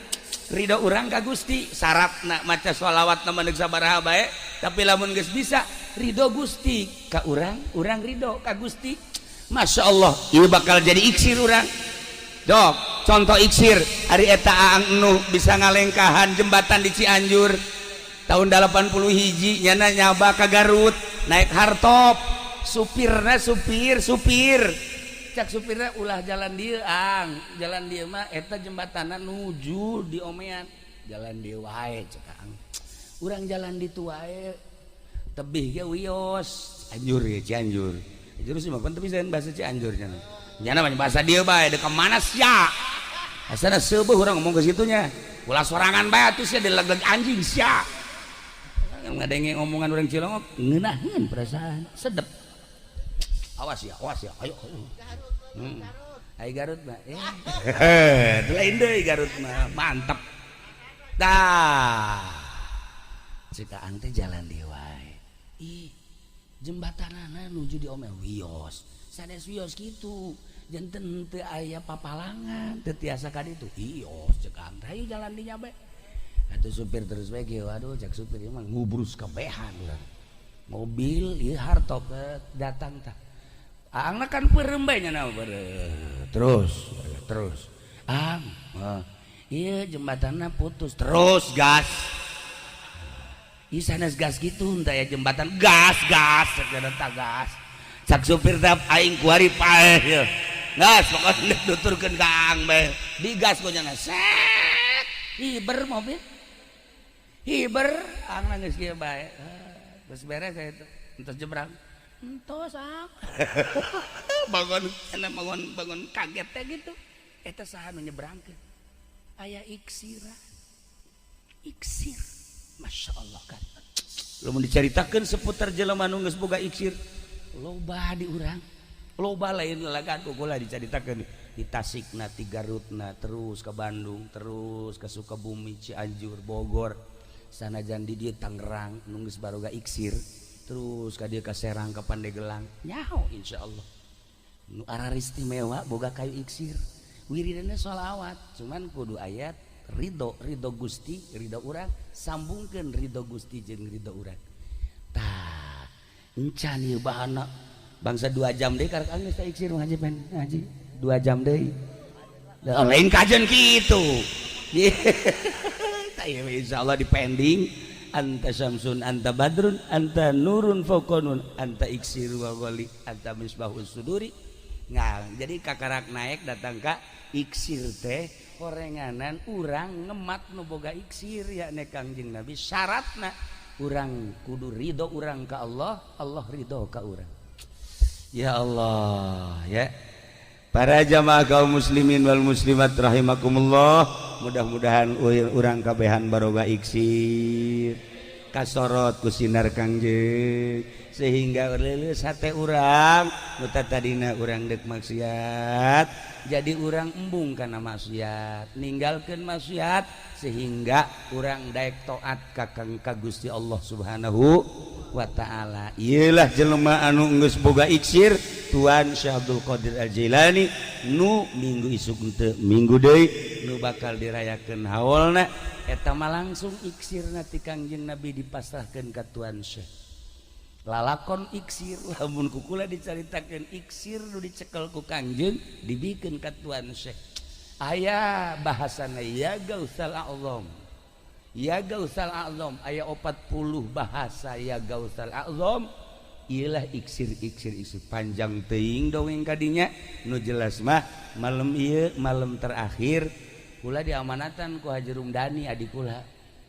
ridho urang ka Gusti. Syaratna maca sholawat na deuk sabaraha bae, tapi lamun geus bisa ridho Gusti ka urang, urang ridho ka Gusti, Masya Allah, ieu bakal jadi iksir urang. Dok, contoh iksir, hari eta Aang nu bisa ngalengkahan jembatan di Cianjur tahun 80 hiji, nyana nyaba ka Garut naik hartop, supirna supir supir, cak supirna, "Ulah jalan dia, Ang, jalan dia mah eta jembatanan nuju di omean, jalan dia wae," cek Ang. "Urang jalan di wae, tebih ge wios." Anjur ya, Cianjur. Cianjur sih mah tapi saya bahasa Cianjur nya, nyana banyak bahasa dia bae. Dek mana sia? Asana seubeuh urang ngomong ke situnya. "Ulah sorangan bae atuh sia, dilegleg anjing sia." Ngadenge omongan orang Cilongok ngeunaheun, perasaan sedep. Awas ya, awas ya. Ayo. Ai Garut mah. Lain deui Garut mah. Mantap. Dah. Cek aing teh jalan deui wae. Ih, jembatanana nuju di omel wios. Sanes wios kitu. Janten teu aya papalangan, teu tiasa ka ditu. Ios cek aing teh ayo jalan dinya bae. Atuh supir terus bae kieu, aduh cek supir ieu mah ngubrus kabehan urang. Mobil ieu hartop datang tah. Aangna kan peureum bae nya terus terus. Ang, ieu jembatanna putus, terus gas. Ih sanes gas kitu henteu aya jembatan, gas gas cenah tah gas. Cak supir teh aing kuari paeh ieu. Gas pokokna nuturkeun ka aang bae. Digas ku nya set. Hiber mobil. Hiber aangna geus kieu bae. Geus beres aya itu. Entos jebrang. Entos ang. Bangun cenah bangun kaget teh gitu. Eta saha nu nyebrangkeun? Aya iksira. Iksir. Masya Allah kan. Lamun dicaritakeun seputar jelema nu geus boga iksir, loba di urang. Loba lain lalagan ku kula dicaritakeun di Tasikna, di Garutna, terus ke Bandung, terus ke Sukabumi, Cianjur, Bogor. Sanajan di dieu Tangerang nu geus baroga iksir, terus ka dieu ka Serang, ka Pandegelang. Nyaho insyaallah. Nu araristimewa boga kayu iksir. Wiridana sholawat, cuman kudu ayat ridho, ridho Gusti, ridho urang, sambungkeun ridho Gusti jeung ridho urang. Tah, encan ieu bahana bangsa 2 jam deui karek geus teh iksir ngaji pen ngaji 2 jam deui. Lain kajen kitu. Tah ieu insyaallah dipending anta syamsun anta badrun anta nurun fawqa nun anta iksir wa ghali anta misbahus suduri. Nah, jadi kakarak naik datang ka iksir teh horenganan urang ngemat nu boga iksir yakni Kangjeng Nabi syaratna urang kudu ridho urang ka Allah, Allah ridho ka urang. Ya Allah ya. Para jamaah kaum muslimin wal muslimat rahimakumullah, mudah-mudahan urang kabehan baroga iksir kasorot ku sinar Kangjeng sehingga leuleus hate urang nu tadina urang deuk maksiat jadi urang embung kana maksiat ninggalkeun maksiat sehingga urang daek taat ka Kang ka Gusti Allah Subhanahu wa taala. Ieulah jelema anu geus boga iksir Tuan Syekh Abdul Qadir Al-Jailani nu minggu isuk teu minggu deui nu bakal dirayakeun haolna eta mah langsung iksirna ti Kangjeng Nabi dipasrahkeun ka Tuan Syekh. Lalakon iksir lamun ku kula dicaritakeun iksir nu dicekel ku Kangjeng dibikeun ka Tuan Syekh. Aya bahasana ya Gausal A'zam. Ya Gausal A'zam aya 40 bahasa ya Gausal A'zam. Iyalah iksir iksir iksir panjang teuing dongeng kadinya nu jelas mah malam ieu malam terakhir kula diamanatan ku Haji Rumdani adik kula.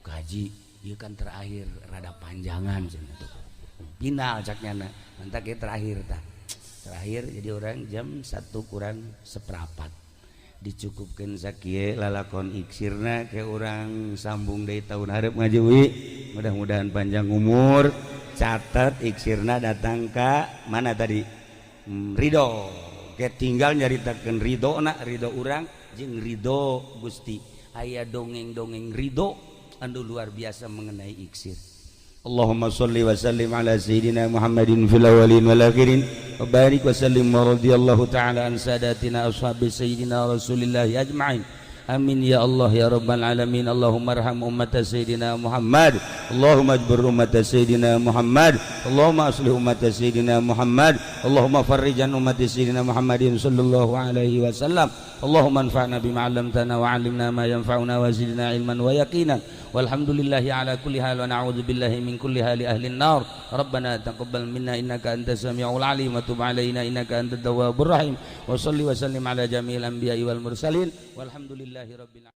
Haji ieu kan terakhir rada panjangan cenah tuh. Final cak nyana mantak ieu terakhir tah. Terakhir jadi orang jam 1 kurang seperempat dicukupkeun sakieu lalakon iksirna ke urang sambung deui tahun hareup ngaji wi. Mudah-mudahan panjang umur. Catat iksirna datang ka mana tadi? Ridho. Ke tinggal nyaritakeun ridho na ridho urang jeung ridho Gusti. Aya dongeng-dongeng ridho anu luar biasa mengenai iksir. Allahumma sholli wa sallim ala sayyidina Muhammadin fil awwalin wal akhirin wa barik wa sallim wa radhiyallahu ta'ala an sadatina ashabi sayyidina Rasulillah ajma'in. Amin ya Allah ya Rabbal alamin. Allahumma arham ummata sayyidina Muhammad. Allahumma ajbir ummata sayyidina Muhammad. Allahumma aslih ummata sayyidina Muhammad. Allahumma farrijan ummati sayyidina Muhammadin sallallahu alaihi wasallam. Allahumma anfa'na bima 'allamtana wa 'allimna ma yanfa'una wa zidna ilman wa yaqinan. Walhamdulillahi ala kulli hal wa na'udzu billahi min kulli hali ahli an-nar. Rabbana taqabbal minna innaka antas samiul alim wa tub alaina innaka antat tawwabur rahim. Wa salli wa sallim ala jami'il anbiya'i wal mursalin. Walhamdulillahi rabbil alamin.